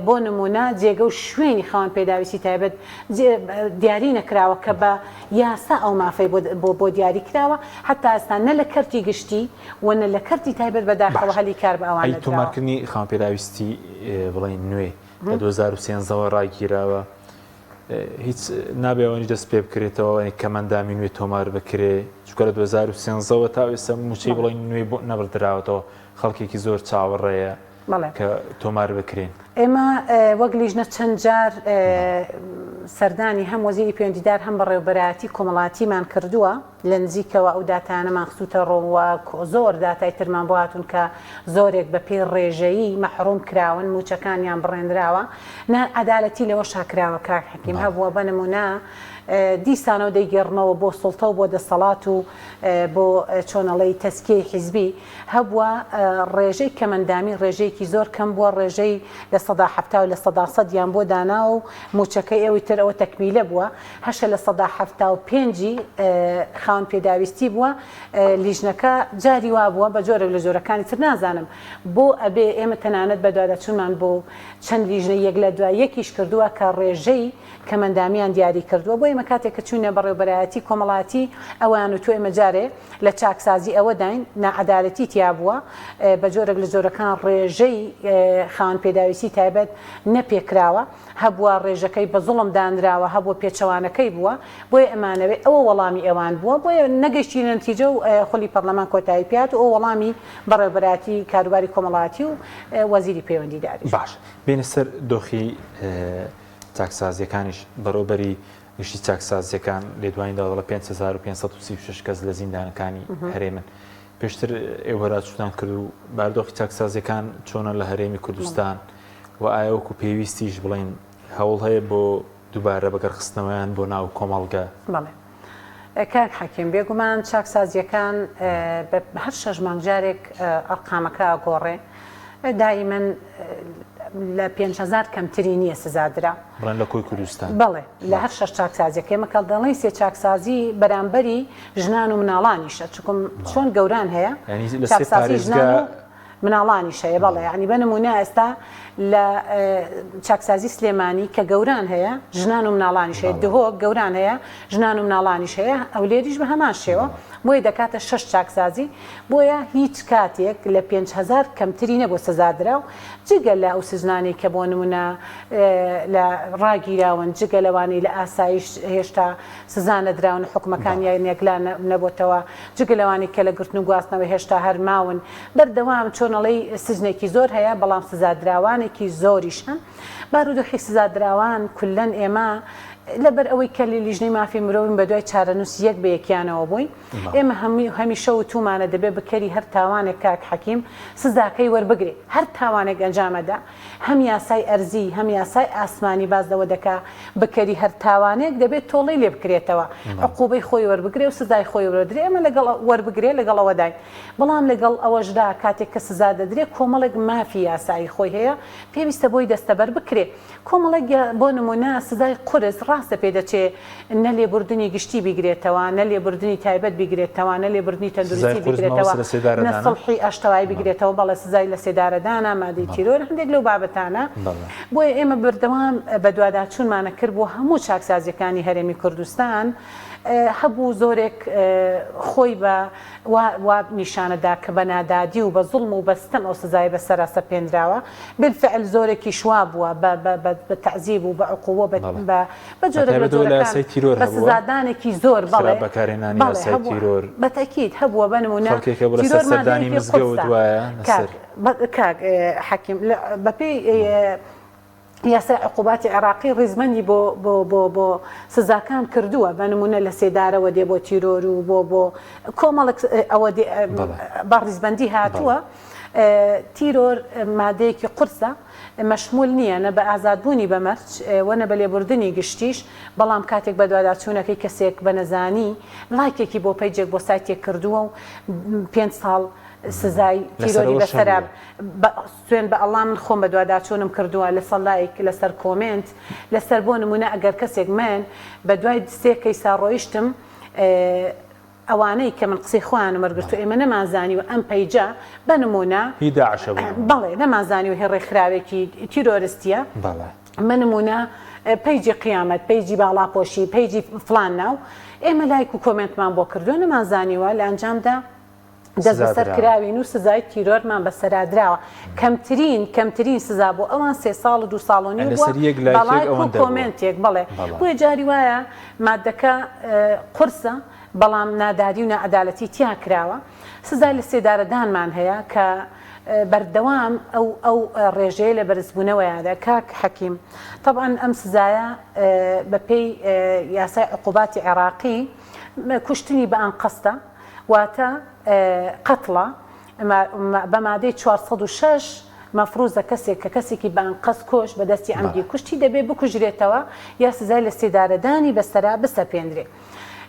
بۆ نموونە جێگە و شوێنی خاوەن پێداویستی تایبەت دیاری نەکراوە کە بە یاسا ئەو مافەی بۆ بۆ دیاری کراوە حتا ئێستا نە لە کەرتی گشتی و نە لە کەرتی تایبەت بەداخەوە هەلی کار بە ئەوان ئەی نەدراوە. تۆمارکردنی خاوەن پێداویستی بڵێین نوێ لە 2013 ەوە ڕاگیراوە هیچ نابێ ئەوەنیش دەست پێ بکرێتەوە کەمەندامی نوێ تۆمار بکرێ چونکە لە 2013ەوە تا ئێستا موچەی بڵێن نوێ بۆ نەبڕدراوەتەوە خەڵکێکی زۆر چاوەڕێیە کە تۆمار بکرێن. ئێمە وەک لیژنە چەند جار سەردانی هەم وەزیری پەیوەندیدار هەم بەڕێوەبەرایەتی کۆمەڵاتیمان کردووە، لە نزیکەوە ئەو داتایانەمان خستووتە ڕوو و زۆر داتای ترمان بۆ هاتوون کە زۆرێک بە پێی ڕێژەیی مەحرووم کراون، مووچەکانیان بڕێنراوە. نا عەدالەتی لەوەشا کراوە کاک حەکیم هەبووە بە نموونە دیسانەوە دەیگێڕمەوە بۆ سوڵتە و بۆ دەسەڵات و بۆ چۆن ئەڵێی تەزکیەی حیزبی هەبووە ڕێژەی کەمەندامی ڕێژەیەکی زۆر کەم بووە ڕێژەی 70% و 100% یان بۆ داناوە و مووچەکەی ئەوی تر ئەوە تەکمیلە بووە هەشە 75% ی خاوەن پێداویستی بووە لیژنەکە جاری وابووە بە جۆرێک لە جۆرەکانی تر نازانم بۆ ئەبێ ئێمە تەنانەت بەدواداچوونمان بۆ چەند لیژنەی یەک لە دوای یەکیش کردووە کە ڕێژەی کەمەندامیان دیاری کردووە بۆ ئێمە کاتێک کە چووینە بەڕێوبەرایەتی کۆمەڵایەتی ئەویان وتووە ئێمە جارێ لە چاکسازی ئەوەداین ناعەدالەتی تیا بووە بە جۆرێک لە جۆرەکان ڕێژەی خاوەن پێداویستی تایبەت نەپێکراوە هەبووە ڕێژەکەی بە زوڵم دانراوە، هەبووە پێچەوانەکەی بووە، بۆیە ئەمانەوێ ئەوە وەڵامی ئەوان بووە، بۆیە نەگەیشتینە نەتیجە و خولی پەڕلەمان کۆتایی پێهات و ئەوە وەڵامی بەڕێوەبەرایەتی کاروباری کۆمەڵایەتی و وەزیری پەیوەندیداریش. باش بێینە سەر دۆخی چاکسازییەکانیش، بەڕێوەبەری گشتی چاکسازییەکان لێدوانی داوە دەڵێ 5536 کەس لە زیندانەکانی هەرێمن. پێشتر ئێوە راچووتان کرد و باردۆخی چاکسازییەکان چۆنە لە هەرێمی کوردستان؟ و ئایا وەکو پێویستیش بڵێین هەوڵ هەیە بۆ دووبارە بەگەڕخستنەوەیان بۆ ناو کۆمەڵگە؟ بەڵێ کاک حەکیم، بێگومان چاکسازییەکان بە هەر شەش مانگ جارێک ئەرقامەکە ئەگۆڕێ، دائیمەن لە 5000 کەمتری نییە سزادرا. بڵێن لە کۆی کوردستان؟ بەڵێ لە هەر شەش چاکسازیەکە ئێمە کە دەڵێین سێ چاکسازی بەرامبەری ژنان و مناڵانیشە، چونکم چۆن گەوران هەیە چاکسازی ژنان و مناڵانیش هەیە بەڵێ یانی بە نمونە ئێستا لە چاکسازی سلێمانی کە گەوران هەیە ژنان و مناڵانیش هەیە دهۆک گەوران هەیە ژنان و مناڵانیش هەیە هەولێریش بە هەمان شێوە بۆیە دەکاتە شەش چاکسازی بۆیە هیچ کاتێک لە 5000 کەمتری نەبوو سزادرا و جگە لە ئەو سزنانەی کە بۆ نمونە لە ڕاگیراون جگە لەوانەی لە ئاسایش هێشتا سزا نەدراون حکومەکانیان یەکلا نەبۆتەوە جگە لەوانەی کە لە گرتن و گواستنەوە هێشتا هەر ماون، بەردەوام چۆن ئەڵێی سجنێکی زۆر هەیە، بەڵام سزادراوانێکی زۆریش هەن. بارودۆخی سزادراوان کوللەن ئێمە لەبەر ئەوەی کە لە لیژنەی مافی مرۆڤین بە دوای چارەنووسی یەک بە یەکیانەوە بووین، ئێمە هەمیشە وتوومانە دەبێ بکەری هەر تاوانێک کاک حەکیم سزاکەی وەربگرێ، هەر تاوانێک ئەنجامەدا هەم یاسای ئەرزی هەم یاسای ئاسمانی باس لەوە دەکا بکەری هەر تاوانێک دەبێ تۆڵەی لێ بکرێتەوە، عقوبەی خۆی وەربگرێ و سزای خۆی وەربگرێ، ئێمە لەگەڵ وەربگرێ لەگەڵ ئەوەداین، بەڵام لەگەڵ ئەوەشدا کاتێک کە سزا دەدرێ کۆمەڵێک مافی یاسایی خۆی هەیە پێویستە بۆی دەستەبەر بکرێ. کۆمەڵێک بۆ نموونە سزای قورس ڕاستە پێدەچێ نە لێبوردنی گشتی بیگرێتەوە، نە لێبوردنی تایبەت بیگرێتەوە، نە لێبوردنی سزای تەندروستی قورس بیگرێتەوە، مەبەست لە نە سێدارەدانە؟ سوڵحی ئاشتەوایی بەڵێ. بیگرێتەوە، بەڵێ سزای لەسێدارەدانە، مادەی تیرۆر، هەندێک لەو بابەتانە. بەڵێ. بۆیە ئێمە بەردەوام بەدواداچوونمانە کرد بۆ هەموو چاکسازییەکانی هەرێمی کوردستان، هەبوو زۆرێک خۆی بە وا وا نیشانە دا کە بە نادادی و بە زوڵم و بە ستەم ئەو سزایە بە سەرا سەپێنراوە، بالفعل زۆرێکیش وا بووە بە بە بە بە تەعزیب و بە عقوبە بە بەڵێ. بە بە بە جۆرێک لە تایبەت ئەوەی لە جۆرەکان یاسای تیرۆر بە هەبووە، سزادانێکی زۆر خراپ بەڵێ بەکارهێنانی بەڵێ یاسای هەبووە تیرۆر، بە تەئکید هەبووە بە نموونە خەڵکێک هەبوو لەسەر تیرۆر سەردانی مادەیەکی مزگەوت قورسە وایە کاک لەسەر. بە کاک حەکیم لە بە پێی بەڵێ. یاسای عقوباتی عێراقی ڕیزبەندی بۆ بۆ بۆ بۆ سزاکان کردووە بە نمونە لە سێدارەوە دێ بۆ تیرۆر و بۆ بۆ کۆمەڵک ئەوە دێ بە ڕیزبەندی هاتووە تیرۆر مادەیەکی قورسە مەشمول نییە نە بە ئازادبوونی بە مەرج و نە بە لێبوردنی گشتیش بەڵام کاتێک بەدواداچوونەکەی کەسێک بە نەزانی لایکێکی بۆ پەیجێک بۆ سایتێک کردووە و پێنج ساڵ سزای تیرۆری بەسەرا سوێند بە ئەڵا من خۆم بەدواداچوونم کردووە لەسەر لایک لەسەر comment لەسەر بۆ نمونە ئەگەر کەسێک من بەدوای سێ کەیسا ڕۆیشتم ئەوانەی کە من قسەی خۆیانم وەرگرتو ئێمە نەمانزانیوە ئەم پەیجە بە نمونە هی داعشە بۆ نمونە. بەڵێ نەمانزانیوە هی ڕێکخراوێکی تیرۆرستیە بەڵێ. بە نمونە پەیجی قیامەت پەیجی باڵاپۆشی پەیجی فڵان ناو ئێمە لایک و comment مان بۆ کردووە نەمانزانیوە لە ئەنجامدا دەستبەسەر کراوین و سزای تیرۆرمان بەسەرا دراوە. کەمترین کەمترین سزا بۆ ئەوان سێ ساڵ و دوو ساڵ و نیو بووە بە ڵایک و comment ێک بەڵێ بۆیە جاری وایە مادەکە قورسە بەڵام نادادی و ناعەدالەتی تیا کراوە. سزای لەسێدارەدانمان هەیە کە بەردەوام ئەو ئەو ڕێژەیە لە بەرزبوونەوەیانە کاک حەکیم تەبعەن ئەم سزایە بەپێی یاسای عقوباتی عێراقی کوشتنی بە ئەنقەستە واتە قەتڵە بە مادەی 406 مەفروزە کەسێک کە کەسێکی بە ئەنقەست کوشت بە دەستی عەمدی کوشتی دەبێ بکوژرێتەوە یا سزای لە سێدارەدانی بەسەرا بسەپێنرێ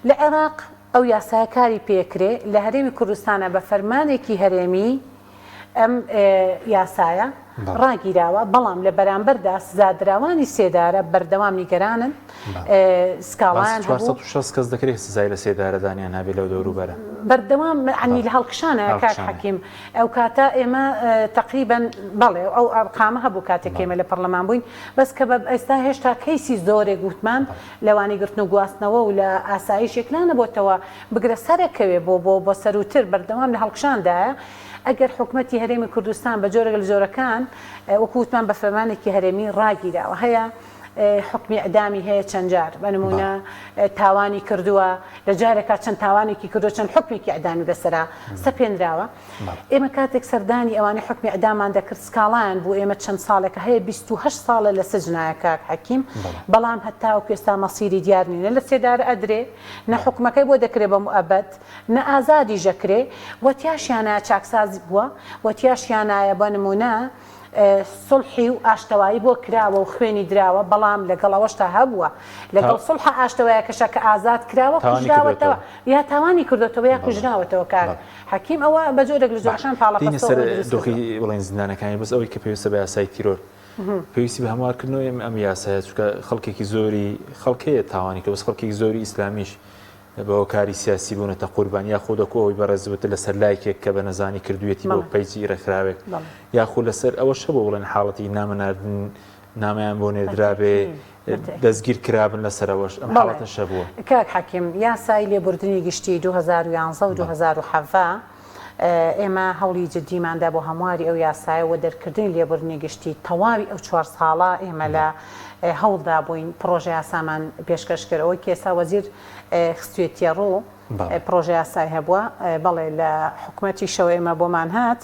لە عێراق ئەو یاسایە کاری پێکرێ لە هەرێمی کوردستانە بە فەرمانێکی هەرێمی ئەم یاسایە ڕاگیراوە، بەڵام لە بەرامبەردا سزادراوانی سێدارە بەردەوام نیگەرانن، سکاڵایان هەبوو. 460 کەس دەکرێت سزای لە سێدارەدانیان هەبێت لەو دەوروبەرە. بەردەوام یەعنی لە هەڵکشانە کاک حەکیم، ئەو کاتە ئێمە تەقریبەن بەڵێ ئەو ئەرقامە هەبوو کاتێک کە ئێمە لە پەرلەمان بووین، بەس کە بە ئێستا هێشتا کەیسی زۆرێک وتمان لەوانەی گرتن و گواستنەوە و لە ئاسایش یەکلا نەبۆتەوە، بگرە سەرەکەوێ بۆ بۆ بۆ سەرووتر بەردەوام لە هەڵکشاندایە. ئەگەر حکومەتی هەرێمی کوردستان بە جۆرێک لە جۆرەکان وەکو وتمان بە فەرمانێکی هەرێمی ڕاگیراوە هەیە حوکمی ئیعدامی هەیە چەند جار بە نموونە تاوانی کردووە لە جارێکا چەند تاوانێکی کردووە چەند حوکمێکی ئیعدامی بەسەرا سەپێنراوە ئێمە کاتێک سەردانی ئەوانەی حوکمی ئیعدامان دەکرد سکاڵایان بوو ئێمە چەند ساڵێکە هەیە 28 ساڵە لە سجنایە کاک حەکیم بەڵام هەتاوەکو ئێستا مەسیری دیار نیە نە لە سێدارە ئەدرێ نە حوکمەکەی بۆ دەکرێ بە موئەبەد نە ئازادیش ئەکرێ و تیاشیانایە چاکساز بووە و تیاشیانایە بە نموونە سوڵحی و ئاشتەوایی بۆ کراوە و خوێنی دراوە بەڵام لەگەڵ ئەوەشتا هەبووە لەگەڵ سوڵحە ئاشتەوایەکەشا کە ئازاد کراوە کوژراوەتەوە یا تاوانی کردۆتەوە یا کوژراوەتەوە کاک حەکیم ئەوە بە جۆرێک لە جۆرەکان پاڵەپەستۆ سەر دۆخی بڵێن زیندانەکانی بەس ئەوەی کە پێویستە بە یاسای تیرۆر پێویستی بە هەموارکردنەوەی ئەم یاسایە چونکە خەڵکێکی زۆری خەڵک هەیە تاوانی کە بەس خەڵکێکی زۆری ئیسلامیش بە هۆکاری سیاسی بوونەتە قوربان یاخود وەکو ئەوەی بەڕێز وتت لەسەر لایکێک کە بە نەزانی کردوویەتی بۆ پەیجی ڕێکخراوێک یاخود لەسەر ئەوەش هەبوو بڵێن حاڵەتی نامە ناردن نامەیان بۆ نێردرابێ دەستگیر کرابن لەسەر ئەوەش ئەم حاڵەتەش هەبووە. کاک حەکیم یاسای لێبوردنی گشتی 2011 و 2017 ئێمە هەوڵی جدیمان دا بۆ هەمواری ئەو یاسایە و دەرکردنی لێبوردنی گشتی، تەواوی ئەو چوار ساڵە ئێمە لە هەوڵدا بووین، پڕۆژە یاسامان پێشکەش کرد، ئەوەی کە ئێستا وەزیر خستوێتیە ڕوو پڕۆژە یاسای هەبووە، بەڵێ لە حکومەتیشەوە ئێمە بۆمان هات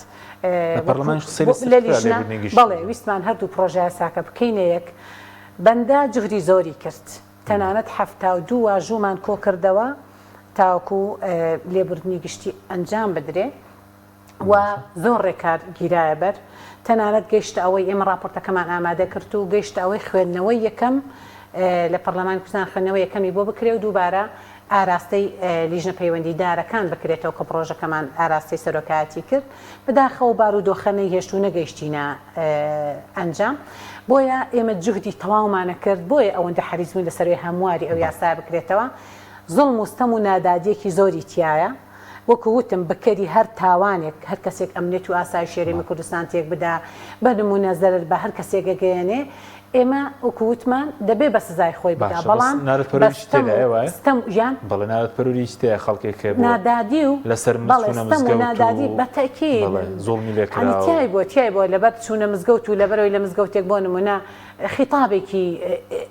لە لیژنە، بەڵێ ویستمان هەردوو پڕۆژە یاساکە بکەینە یەک، بەندە جوهدی زۆری کرد. تەنانەت 72 واژوومان کۆکردەوە تاوەکو لێبوردنی گشتی ئەنجام بدرێ و زۆر ڕێکار گیرایە بەر، تەنانەت گەیشتە ئەوەی ئێمە ڕاپۆرتەکەمان ئامادە کرد و گەیشتە ئەوەی خوێندنەوەی یەکەم لە پەرلەمانی کوردستان خوێندنەوەی یەکەمی بۆ بکرێ و دووبارە ئاراستەی لیژنە پەیوەندیدارەکان بکرێتەوە کە پڕۆژەکەمان ئاراستەی سەرۆکایەتی کرد، بەداخەوە بارودۆخە نەیهێشت و نەگەیشتینە ئەنجام، بۆیە ئێمە جوهدی تەواومانە کرد، بۆیە ئەوەندە حەریس بووین لەسەر ئەوەی هەمواری ئەو یاسایە بکرێتەوە، زوڵم و ستەم و نادادیەکی زۆری تیایە. وەکو وتم بکەری هەر تاوانێک، هەر کەسێک ئەمنیەت و ئاسایشی هەرێمی کوردستان تێک بدا، بە نموونە زەرەر بە هەر کەسێک ئەگەیەنێ، ئێمە وەکو وتمان دەبێ بە سزای خۆی بگا، باشە بەس بەڵام بە نادادپەروەریی ستەم تێدایە و وایە؟ ستەم یان؟ بەڵێ نادادپەروەریی تێدایە خەڵکێک هەیە بۆ نادادی و لەسەر بەڵێ چوونە ستەم و مزگەوت نادادی و بە تەئکید بەڵێ زوڵمی لێ یانی کراوە و. تیای بووە تیای بووە لەبەر چوونە مزگەوت و لەبەرئەوەی لە مزگەوتێک بۆ نموونە خیتابێکی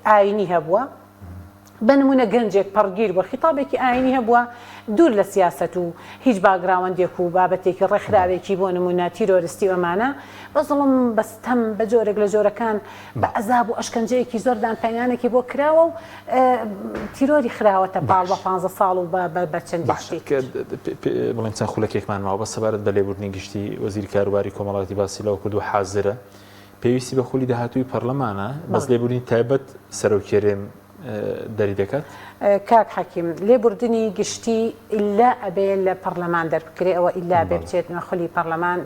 ئایینی هەبووە، بە نموونە گەنجێک پەڕگیر بووە، خیتابێکی ئایینی هەبووە دوور لە سیاسەت و هیچ باکگراوەندێک و بابەتێکی ڕێکخراوێکی بۆ نموونە تیرۆرستی و ئەمانە بە زوڵم بە ستەم بە جۆرێک لە جۆرەکان بە عەزاب و ئەشکەنجەیەکی زۆر دانپێنانێکی بۆ کراوە و تیرۆری خراوەتە پاڵ بە پانزە ساڵ و بە چەندین شتی تر. بڵێن چەند خولەکێکمان ماوە بەس سەبارەت بە لێبوردنی گشتی وەزیری کاروباری کۆمەڵایەتی باسی لەوە کردووە حازرە پێویستی بە خولی داهاتووی پەرلەمانە، بەس لێبوردنی تایبەت سەرۆکی هەرێم دەری دەکات؟ کاک حەکیم، لێبوردنی گشتی ئیلا ئەبێ لە پەڕلەمان دەربکرێ، ئەوە ئیلا ئەبێ بچێت خولی پەڕلەمان،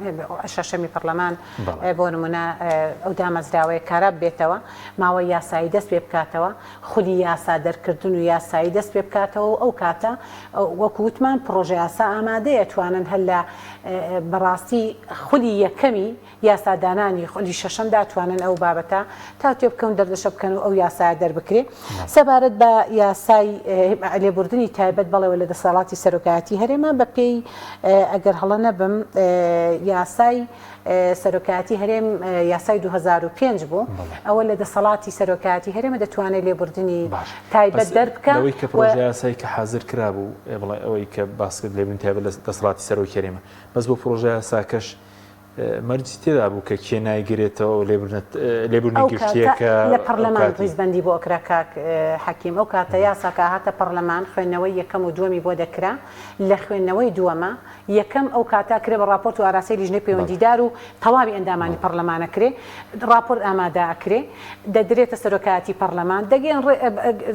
شەشەمی پەڕلەمان بۆ نمونە ئەو دامەزراوەیە کارا ببێتەوە، ماوەی یاسایی دەست پێ بکاتەوە، خولی یاسا دەرکردن و یاسایی دەست پێ بکاتەوە و ئەو کاتە وەکو وتمان پڕۆژە یاسا ئامادەیە توانن هەر لە بەڕاستی خولی یەکەمی یاسادانانی خولی شەشەمدا توانن ئەو بابەتە تاوتوێ بکەن و دەردەشە بکەن و ئەو یاسایە دەربکرێ. سەبارەت بە یاسای لێبوردنی تایبەت بەڵێ لە دەسەڵاتی سەرۆکایەتی هەرێمە بە پێی ئەگەر هەڵە نەبم یاسای سەرۆکایەتی هەرێم یاسای 2005 بوو ئەوە لە دەسەڵاتی سەرۆکایەتی هەرێمە دەتوانێت لێبوردنی تایبەت دەربکە. لەوەی کە پرۆژە یاسای کە حازر کرابوو بڵێ ئەوەی کە باس کرد لێبوردنی تایبەت لە دەسەڵاتی سەرۆکی هەرێمە بەس بۆ پرۆژە یاساکەش مەرجی تێدا بوو کە کێ نایگرێتەوە ئەو لێبوردنی ئەو کاتە گشتییە کە لە ئەو پەڕلەمان کاتی. ڕیزبەندی بۆ ئەکرا کاک حەکیم ئەو کاتە یاساکە ئەهاتە پەڕلەمان خوێندنەوەی یەکەم و دووەمی بۆ دەکرا لە خوێندنەوەی دووەمە یەکەم ئەو کاتە ئەکرێ بە ڕاپۆرت و ئاراستەی لیژنەی پەیوەندیدار و تەواوی ئەندامانی پەڕلەمان ئەکرێ ڕاپۆرت ئامادە ئەکرێ دەدرێتە سەرۆکایەتی پەڕلەمان دەگەێنڕێ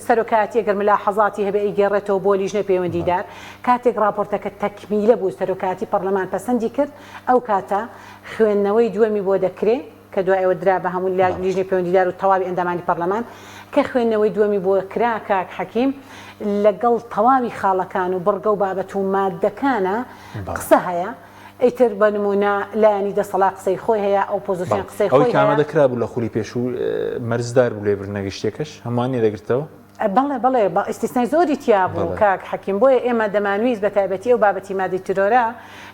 سەرۆکایەتی ئەگەر ملاحەزاتی هەبێ ئەیگێڕێتەوە بۆ لیژنەی پەیوەندیدار کاتێک ڕاپۆرتەکە تەکمیلە بوو سەرۆکایەتی پەڕلەمان پەسەندی کرد ئەو کاتە خوێندنەوەی دووەمی بۆ دەکرێ کە دوای ئەوە درا بە هەموو لیژنەی پەیوەندیدار و تەواوی ئەندامانی پەرلەمان کە خوێندنەوەی دووەمی بۆ کرا کاک حەکیم لەگەڵ تەواوی خاڵەکان و بڕگە و بابەت و ماددەکانە قسە هەیە ئیتر بە نموونە لایەنی دەسەڵات قسەی خۆی هەیە ئۆپۆزیسیۆن قسەی ئەوەی خۆی کە هەیە. ئامادە کرابوو لە خولی پێشوو مەرجدار بوو لێبردنە گشتیەکەش هەمووانی دەگرتەوە؟ بەڵێ بەڵێ بە ئیستیسنای زۆری تیا بوو کاک حەکیم بۆیە ئێمە دەمانویست بە تایبەتی ئەو بابەتی مادەی ترۆرە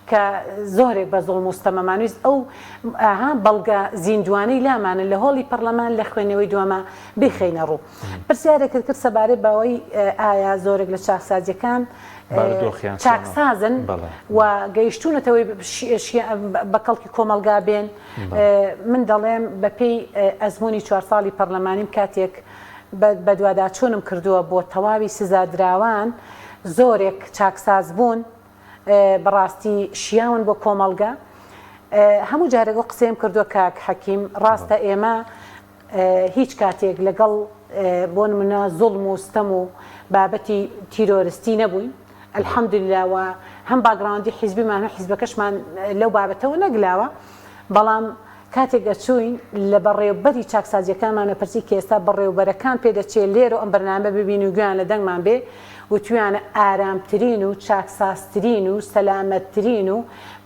کە زۆرێک بە زوڵم و ستەمەمانویست ئەو ئاها بەڵگە زیندوانەی لامانن لە هۆڵی پەڕلەمان لە خوێندنەوەی دووەما بیخەینە ڕوو پرسیارێکت کرد سەبارەت بەوەی ئایا زۆرێک لە چاکسازیەکان بارودۆخیان چۆنە؟ چاکسازن و گەیشتوونەتەوەی بە کەڵکی کۆمەڵگا بێن من دەڵێم بەپێی ئەزموونی چوار ساڵی پەڕلەمانیم کاتێک بەدواداچوونم کردووە بۆ تەواوی سزادراوان زۆرێک چاکساز بوون بەڕاستی شیاون بۆ کۆمەڵگە هەموو جارێک ئەو قسەیەم کردووە کاک حەکیم ڕاستە ئێمە هیچ کاتێک لەگەڵ بۆ نمونە زوڵم و ستەم و بابەتی تیرۆرستی نەبووین الحمدللە و هەم باگراوندی حیزبیمان هەم حیزبەکەشمان لەو بابەتەوە نەگلاوە بەڵام کاتێک ئەچووین لە بەڕێوبەری چاکسازیەکانمان ئەپرسی کە ئێستا بەڕێوبەرەکان پێدەچێ لێرەو ئەم بەرنامە ببین و گوێیان لە دەنگمان بێ وتویانە ئارامترین و چاکسازترین و سەلامەتترین و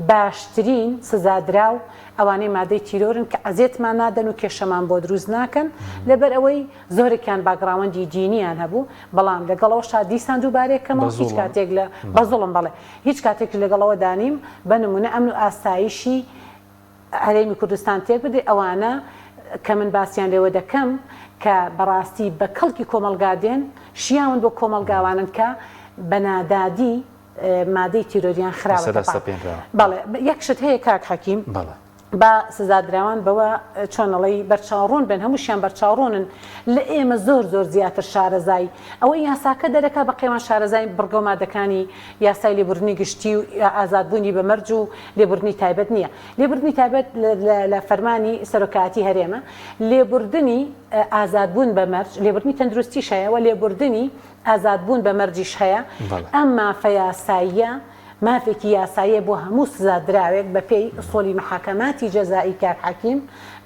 باشترین سزادراو ئەوانەی مادەی تیرۆرن کە ئەزێتمان نادەن و کێشەمان بۆ دروست ناکەن لەبەر ئەوەی زۆرێکیان باکگراوەندی دینیان هەبوو بەڵام لەگەڵ ئەوەشا دیسان دووبارەی کەمەوە هیچ کاتێک لە بە زوڵم بەڵێ هیچ کاتێکیش لەگەڵ ئەوەدا نیم بە نمونە ئەمن و ئاسایشی هەرێمی کوردستان تێک بدرێ ئەوانە کە من باسیان لێوە دەکەم کە بەڕاستی بە کەڵکی کۆمەڵگا دێن شیاون بۆ کۆمەڵگا ئەوانەن کە بە نادادی مادەی تیرۆریان خراوەتە بەسەردا پاڵ سەپێنراوە. بەڵێ یەک شت هەیە کاک حەکیم بەڵێ. با سزادراوان بەوە چۆن ئەڵێی بەرچاوڕوون بن، هەمووشیان بەرچاوڕوونن، لە ئێمە زۆر زۆر زیاتر شارەزای ئەوەی یاساکە دەرەکا بە قەیوان شارەزای بڕگە و مادەکانی یاسای لێبوردنی گشتی و ئازادبوونی بە مەرج و لێبوردنی تایبەت نییە. لێبوردنی تایبەت لە فەرمانی سەرۆکایەتی هەرێمە، لێبوردنی ئازادبوون بە مەرج، لێبوردنی تەندروستیش هەیە و لێبوردنی ئازادبوون بە مەرجیش هەیە، ئەم مافە یاساییە مافێکی یاساییە بۆ هەموو سزادراوێک بەپێی ئسوڵی محاکەماتی جەزائی کاک حەکیم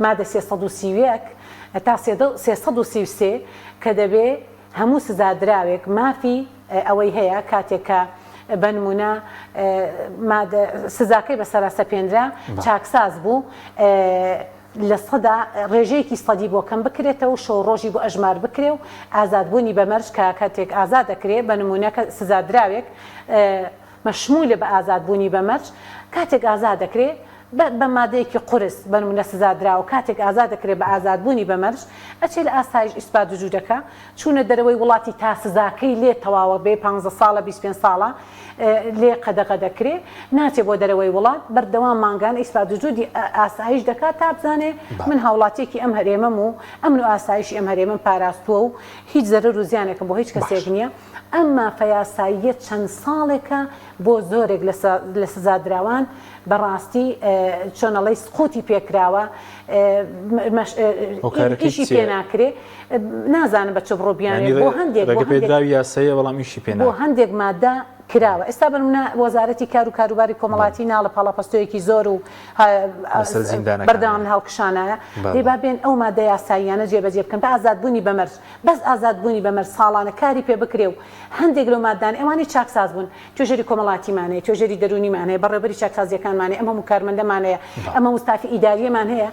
مادە 331 تا 333 کە دەبێ هەموو سزادراوێک مافی ئەوەی هەیە کاتێک کە بەنمونە مادە سزاکەی بەسەرا سەپێنرا چاکساز بوو لە سەدا ڕێژەیەکی سەدی بۆ کەم بکرێتەوە و شەو ڕۆژی بۆ ئەژمار بکرێ و ئازادبوونی بە مەرج کە کاتێک ئازاد دەکرێ بە نموونە کە سزادراوێک مەشموولە بە ئازادبوونی بە مەرج کاتێک ئازاد دەکرێ بە بە مادەیەکی قورس بە نموونە سزادراوە کاتێک ئازاد دەکرێ بە ئازادبوونی بە مەرج ئەچێ لە ئاسایش ئیسپات وجوود دەکا چوونە دەرەوەی وڵاتی تا سزاکەی لێ تەواوە بێ پانزە ساڵە 25 ساڵە لێ قەدەغە دەکرێ ناچێ بۆ دەرەوەی وڵات بەردەوام مانگانە ئیسپات وجودی ئاسایش دەکات تا بزانێ من هاوڵاتیەکی ئەم هەرێمەم و ئەمن و ئاسایشی ئەم هەرێمەم پاراستووە و هیچ زەرەر و زیانێکم بۆ هیچ کەسێک نییە. ئەم مافە یاساییە چەند ساڵێکە بۆ زۆرێک لە سزادراوان بەڕاستی چۆن ئەڵێی سقوتی پێکراوە ئیشی پێ ناکرێ نازانم بە چ بڕۆ بیانووێک بۆ هەندێک ڕێگە پێدراوی یاساییە بەڵام ئیشی پێ بۆ هەندێک مادە کراوە ئێستا بەنمونە وەزارەتی کار و کاروباری کۆمەڵاتی ناڵە پاڵاپەستۆیەکی زۆر و بەردەوام لە هەڵکشانایە دەی با بێن ئەو مادە یاساییانە جێبەجێ بکەن بە ئازادبوونی بە مەرج بەس ئازادبوونی بە مەرج ساڵانە کاری پێ بکرێ و هەندێک لەو مادانە ئەوانەی چاکساز بوون توێژەری کۆمەڵاتیمان هەیە، توێژەری دەروونیمان هەیە، بەڕێوەبەری چاکسازییەکانمان هەیە، ئەم هەموو کارمەندەمان هەیە، ئەم هەموو ستافی ئیدارییەمان هەیە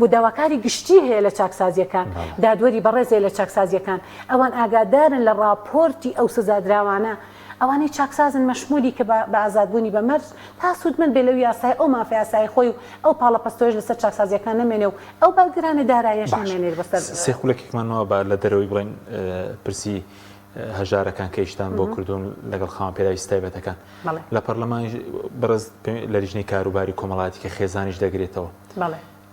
و داواکاری گشتی هەیە لە چاکسازییەکان، دادوەری بەڕێز هەیە لە چاکسازییەکان، ئەوان ئاگادارن لە ڕاپۆرتی ئەو سزادراوانە، ئەوانەی چاکسازن مەشموولی کە بە ئازادبوونی بە مەرج تا سوودمەند بێ لەو یاسایە ئەو مافە یاسایی خۆی و ئەو پاڵەپەستۆیەش لەسەر چاکسازییەکان نەمێنێ و ئەو بارگرانە داراییەش نەمێنێت بەسەر. سێ خولەکێکمان ماوە با لە دەرەوەی بڵێین پرسی هەژارەکان کە ئیشتان بۆ کردوون لەگەڵ خاوەن پێداویستی تایبەتەکان لە پەرلەمانیش بەڕێز لە لیژنەی کاروباری کۆمەڵایەتی کە خێزانیش دەگرێتەوە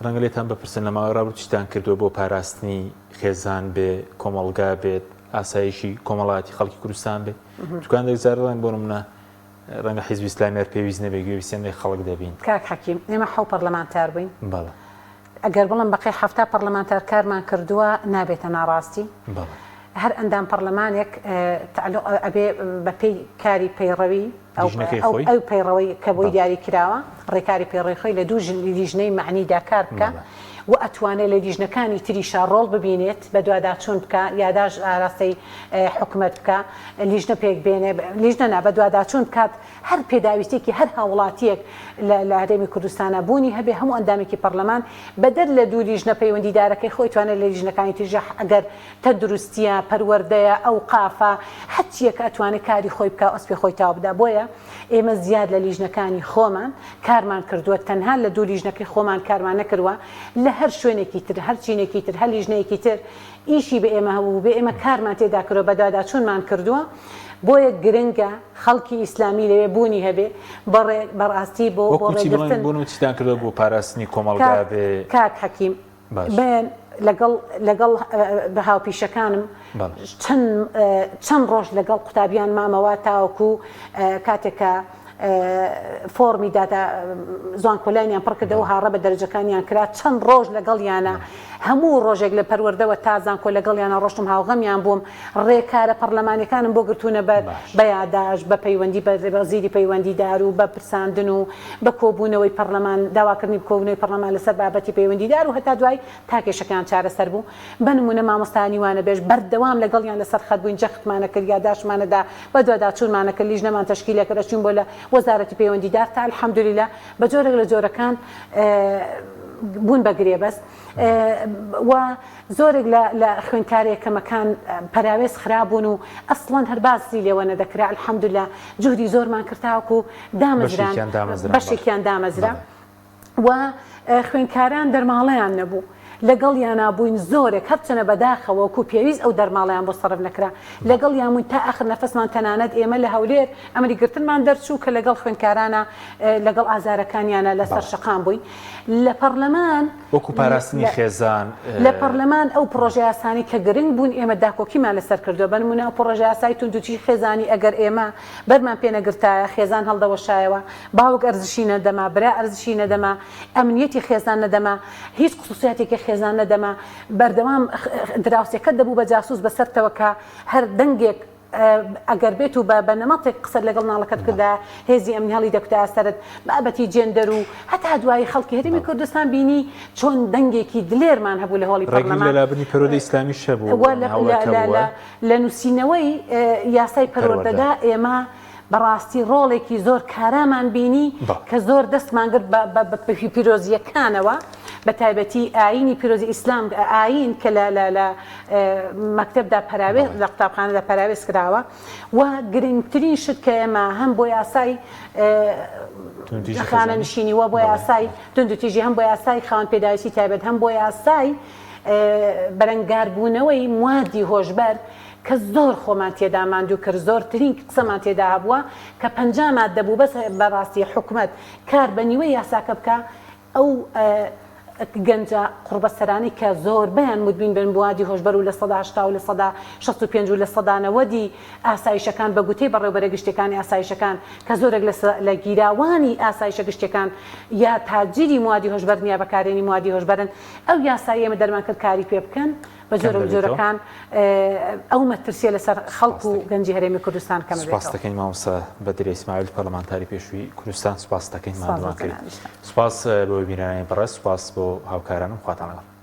ڕەنگە لێتان بپرسن لە ماوەی ڕابردوو چیتان کردووە بۆ پاراستنی خێزان بێ کۆمەڵگا بێت ئاسایشی کۆمەڵایەتی خەڵکی کوردستان بێت چکان دەگزار ڕەنگ بۆ نمونە ڕەنگە حیزبی ئیسلامی هەر پێویست نەبێ گوێبیستی هەندێک خەڵک دەبین. کاک حەکیم ئێمە حەو پەرلەمانتار بووین. بەڵێ. ئەگەر بڵێم بەقەی 70 پەرلەمانتار کارمان کردووە نابێتە ناڕاستی. بەڵێ. هەر ئەندام پەرلەمانێک تەعلوق ئەبێ بەپێی کاری پەیڕەوی ئەو لیژنەکەی خۆی. ئەو پەیڕەوەی کە بۆی دیاری کراوە ڕێکاری پەیڕەوی خۆی لە دوو لیژنەی مەعنیدا کار بکا بەڵێ. و ئەتوانێ لە لیژنەکانی تریشا ڕۆڵ ببینێت بەدواداچوون بکا یاداشت ئاراستەی حکومەت بکا لیژنە پێک بێنێ لیژنە نا بەدواداچوون بکات هەر پێداویستیەکی هەر هاوڵاتیەک لە لە هەرێمی کوردستانا بوونی هەبێ هەموو ئەندامێکی پەڕلەمان بەدەر لە دوو لیژنە پەیوەندیدارەکەی خۆی توانێت لە لیژنەکانی تریشا ئەگەر تەندروستیە پەروەردەیە ئەوقافە هەرچیەکە ئەتوانێت کاری خۆی بکا ئەسپی خۆی تاو بدا بۆیە ئێمە زیاد لە لیژنەکانی خۆمان کارمان کردووە تەنها لە دوو لیژنەکەی خۆمان کارمان نەکردوە لە هەر شوێنێکی تر هەر چینێکی تر هەر لیژنەیەکی تر ئیشی بە ئێمە هەبووبێ ئێمە کارمان تێدا کردوە بەدواداچوونمان کردووە بۆیە گرنگە خەڵکی ئیسلامی لەوێ بوونی هەبێ بەڕێ بەڕاستی بۆ بۆ وەکو چی بڵێن ڕێگرتن بۆ نموونە چیتان کردوە بۆ پاراستنی کۆمەڵگا کاک بێ کاک حەکیم باش. بێن لەگەڵ لەگەڵ هاوپیشەکانم بەڵێ. چەند چەند ڕۆژ لەگەڵ قوتابیان مامەوە تاوەکو کاتێک کە فۆڕمی داتا زانکۆلاینیان پڕکردەوە هاڕە بە دەرەجەکانیان کرا چەند ڕۆژ لەگەڵیانە هەموو ڕۆژێک لە پەروەردەوە تا زانکۆ لەگەڵیانە ڕۆشتم هاوغەمیان بووم ڕێکارە پەرلەمانیەکانم بۆ گرتوونە بەر بە یاداشت بە پەیوەندی بە وەزیری پەیوەندیدار و بە پرساندن و بە کۆبوونەوەی پەرلەمان داواکردنی کۆبوونەوەی پەرلەمان لەسەر بابەتی پەیوەندیدار و هەتا دوای تا کێشەکەیان چارەسەر بوو بە نموونە مامۆستایانی وانەبێژ بەردەوام لەگەڵیان لەسەر خەت بووین جەختمانە کرد یاداشتمانە دا بەدواداچوونمانە کرد لیژنەمان تەشکیلە کرد ئەچووین بۆ لە وەزارەتی پەیوەندیدار تا الحمدللە بە جۆرێک لە جۆرەکان بوون بە گرێبەست و زۆرێک لە لە خوێندکارە یەکەمەکان پەراوێز خرابوون و ئەسڵەن هەر باسی لێوە نەدەکرا الحمدللە جوهدی زۆرمان کرد تاوەکو دامەزران بەشێکیان دامەزران بەشێکیان دامەزرا. و خوێندکاران دەرماڵەیان نەبوو. لەگەڵیانا بووین زۆرێک هەرچەنە بەداخەوە وەکو پێویست ئەو دەرماڵەیان بۆ سەرف نەکرا لەگەڵیان بووین تا ئاخر نەفەسمان تەنانەت ئێمە لە هەولێر ئەمری گرتنمان دەرچوو کە لەگەڵ خوێندکارانا لەگەڵ ئازارەکانیانا لەسەر شەقام بووین لە پەڕلەمان وەکو پاراستنی خێزان. لە پەڕلەمان ئەو پڕۆژەیاسانەی کە گرنگ بوون ئێمە داکۆکیمان لەسەر کردووە بەنموونە ئەو پڕۆژەیاسای توندوتیژی خێزانی ئەگەر ئێمە بەرمان پێ نەگرتایە خێزان هەڵدەوەشایەوە باوک ئەرزشی نەدەما برا ئەرزشی نەدەما ئەمنیەتی خێزان نەدەما هیچ خسوسیاتێکی خێزان نەدەما بەردەوام دراوسێکەت دەبوو بە جاسوس بەسەرتەوە کە هەر دەنگێک ئەگەر بێت و بە نەمەتێک قسەت لەگەڵ مناڵەکەت کردایە هێزی ئەمنی هەڵی دەکوتایە سەرت بابەتی جێندەر و هەتا دوایی خەڵکی هەرێمی کوردستان بینی چۆن دەنگێکی دلێرمان هەبوو لە هۆڵی ڕێگری پەرلەمان لە لابردنی پەروەردەی ئیسلامیش هەبوو و لە هەوڵێک لە هەبووە لە لە نووسینەوەی یاسای پەروەردە. پەروەردەدا ئێمە بەڕاستی ڕۆڵێکی زۆر کارامان بینی بەڵێ. کە زۆر دەستمان گرت بە بە بە پیرۆزییەکانەوە بە تایبەتی ئایینی پیرۆزی ئیسلام ئایین کە لە لە لە مەکتەبدا پەراوێز لە قوتابخانەدا پەراوێز کراوە و گرنگترین شت کە ئێمە هەم بۆ یاسای خانەنشینی و بۆ یاسای توندوتیژی هەم بۆ یاسای خاوەن پێداویستی تایبەت هەم بۆ یاسای بەرەنگاربوونەوەی موادی هۆشبەر کە زۆر خۆمان تێدا ماندوو کرد زۆرترین قسەمان تێدا هەبووە کە 50 مادە بوو بەس بەڕاستی حکومەت کار بە نیوەی یاساکە بکە ئەو گەنجە قوڕبەسەرانەی کە زۆربەیان مودمین بن موادی هۆشبەر و 80% و 65% و 90% ی ئاسایشەکان بە گوتەی بەڕێوبەرە گشتیەکانی ئاسایشەکان کە زۆرێک لە لە گیراوانی ئاسایشە گشتیەکان یا تاجری موادی هۆشبەرن یا بەکارێنی موادی هۆشبەرن ئەو یاسایەی ئێمە دەرمان کرد کاری پێ بکەن بە کەم جۆرە دەبێتەوە. جۆرەکان ئەو مەترسیە لەسەر خەڵک سوپاس و دەکەین. گەنجی هەرێمی کوردستان کەم سوپاس ئەبێتەوە. دەکەین مامۆستا بەدرە ئیسماعیل پەرلەمانتاری پێشووی کوردستان سوپاس دەکەین سپاس بۆ ماندوومان کردیت. جەنابیشتان. سوپاس بۆ بینەرانی بەڕێز سوپاس بۆ هاوکارانم خواتان لەگەڵ.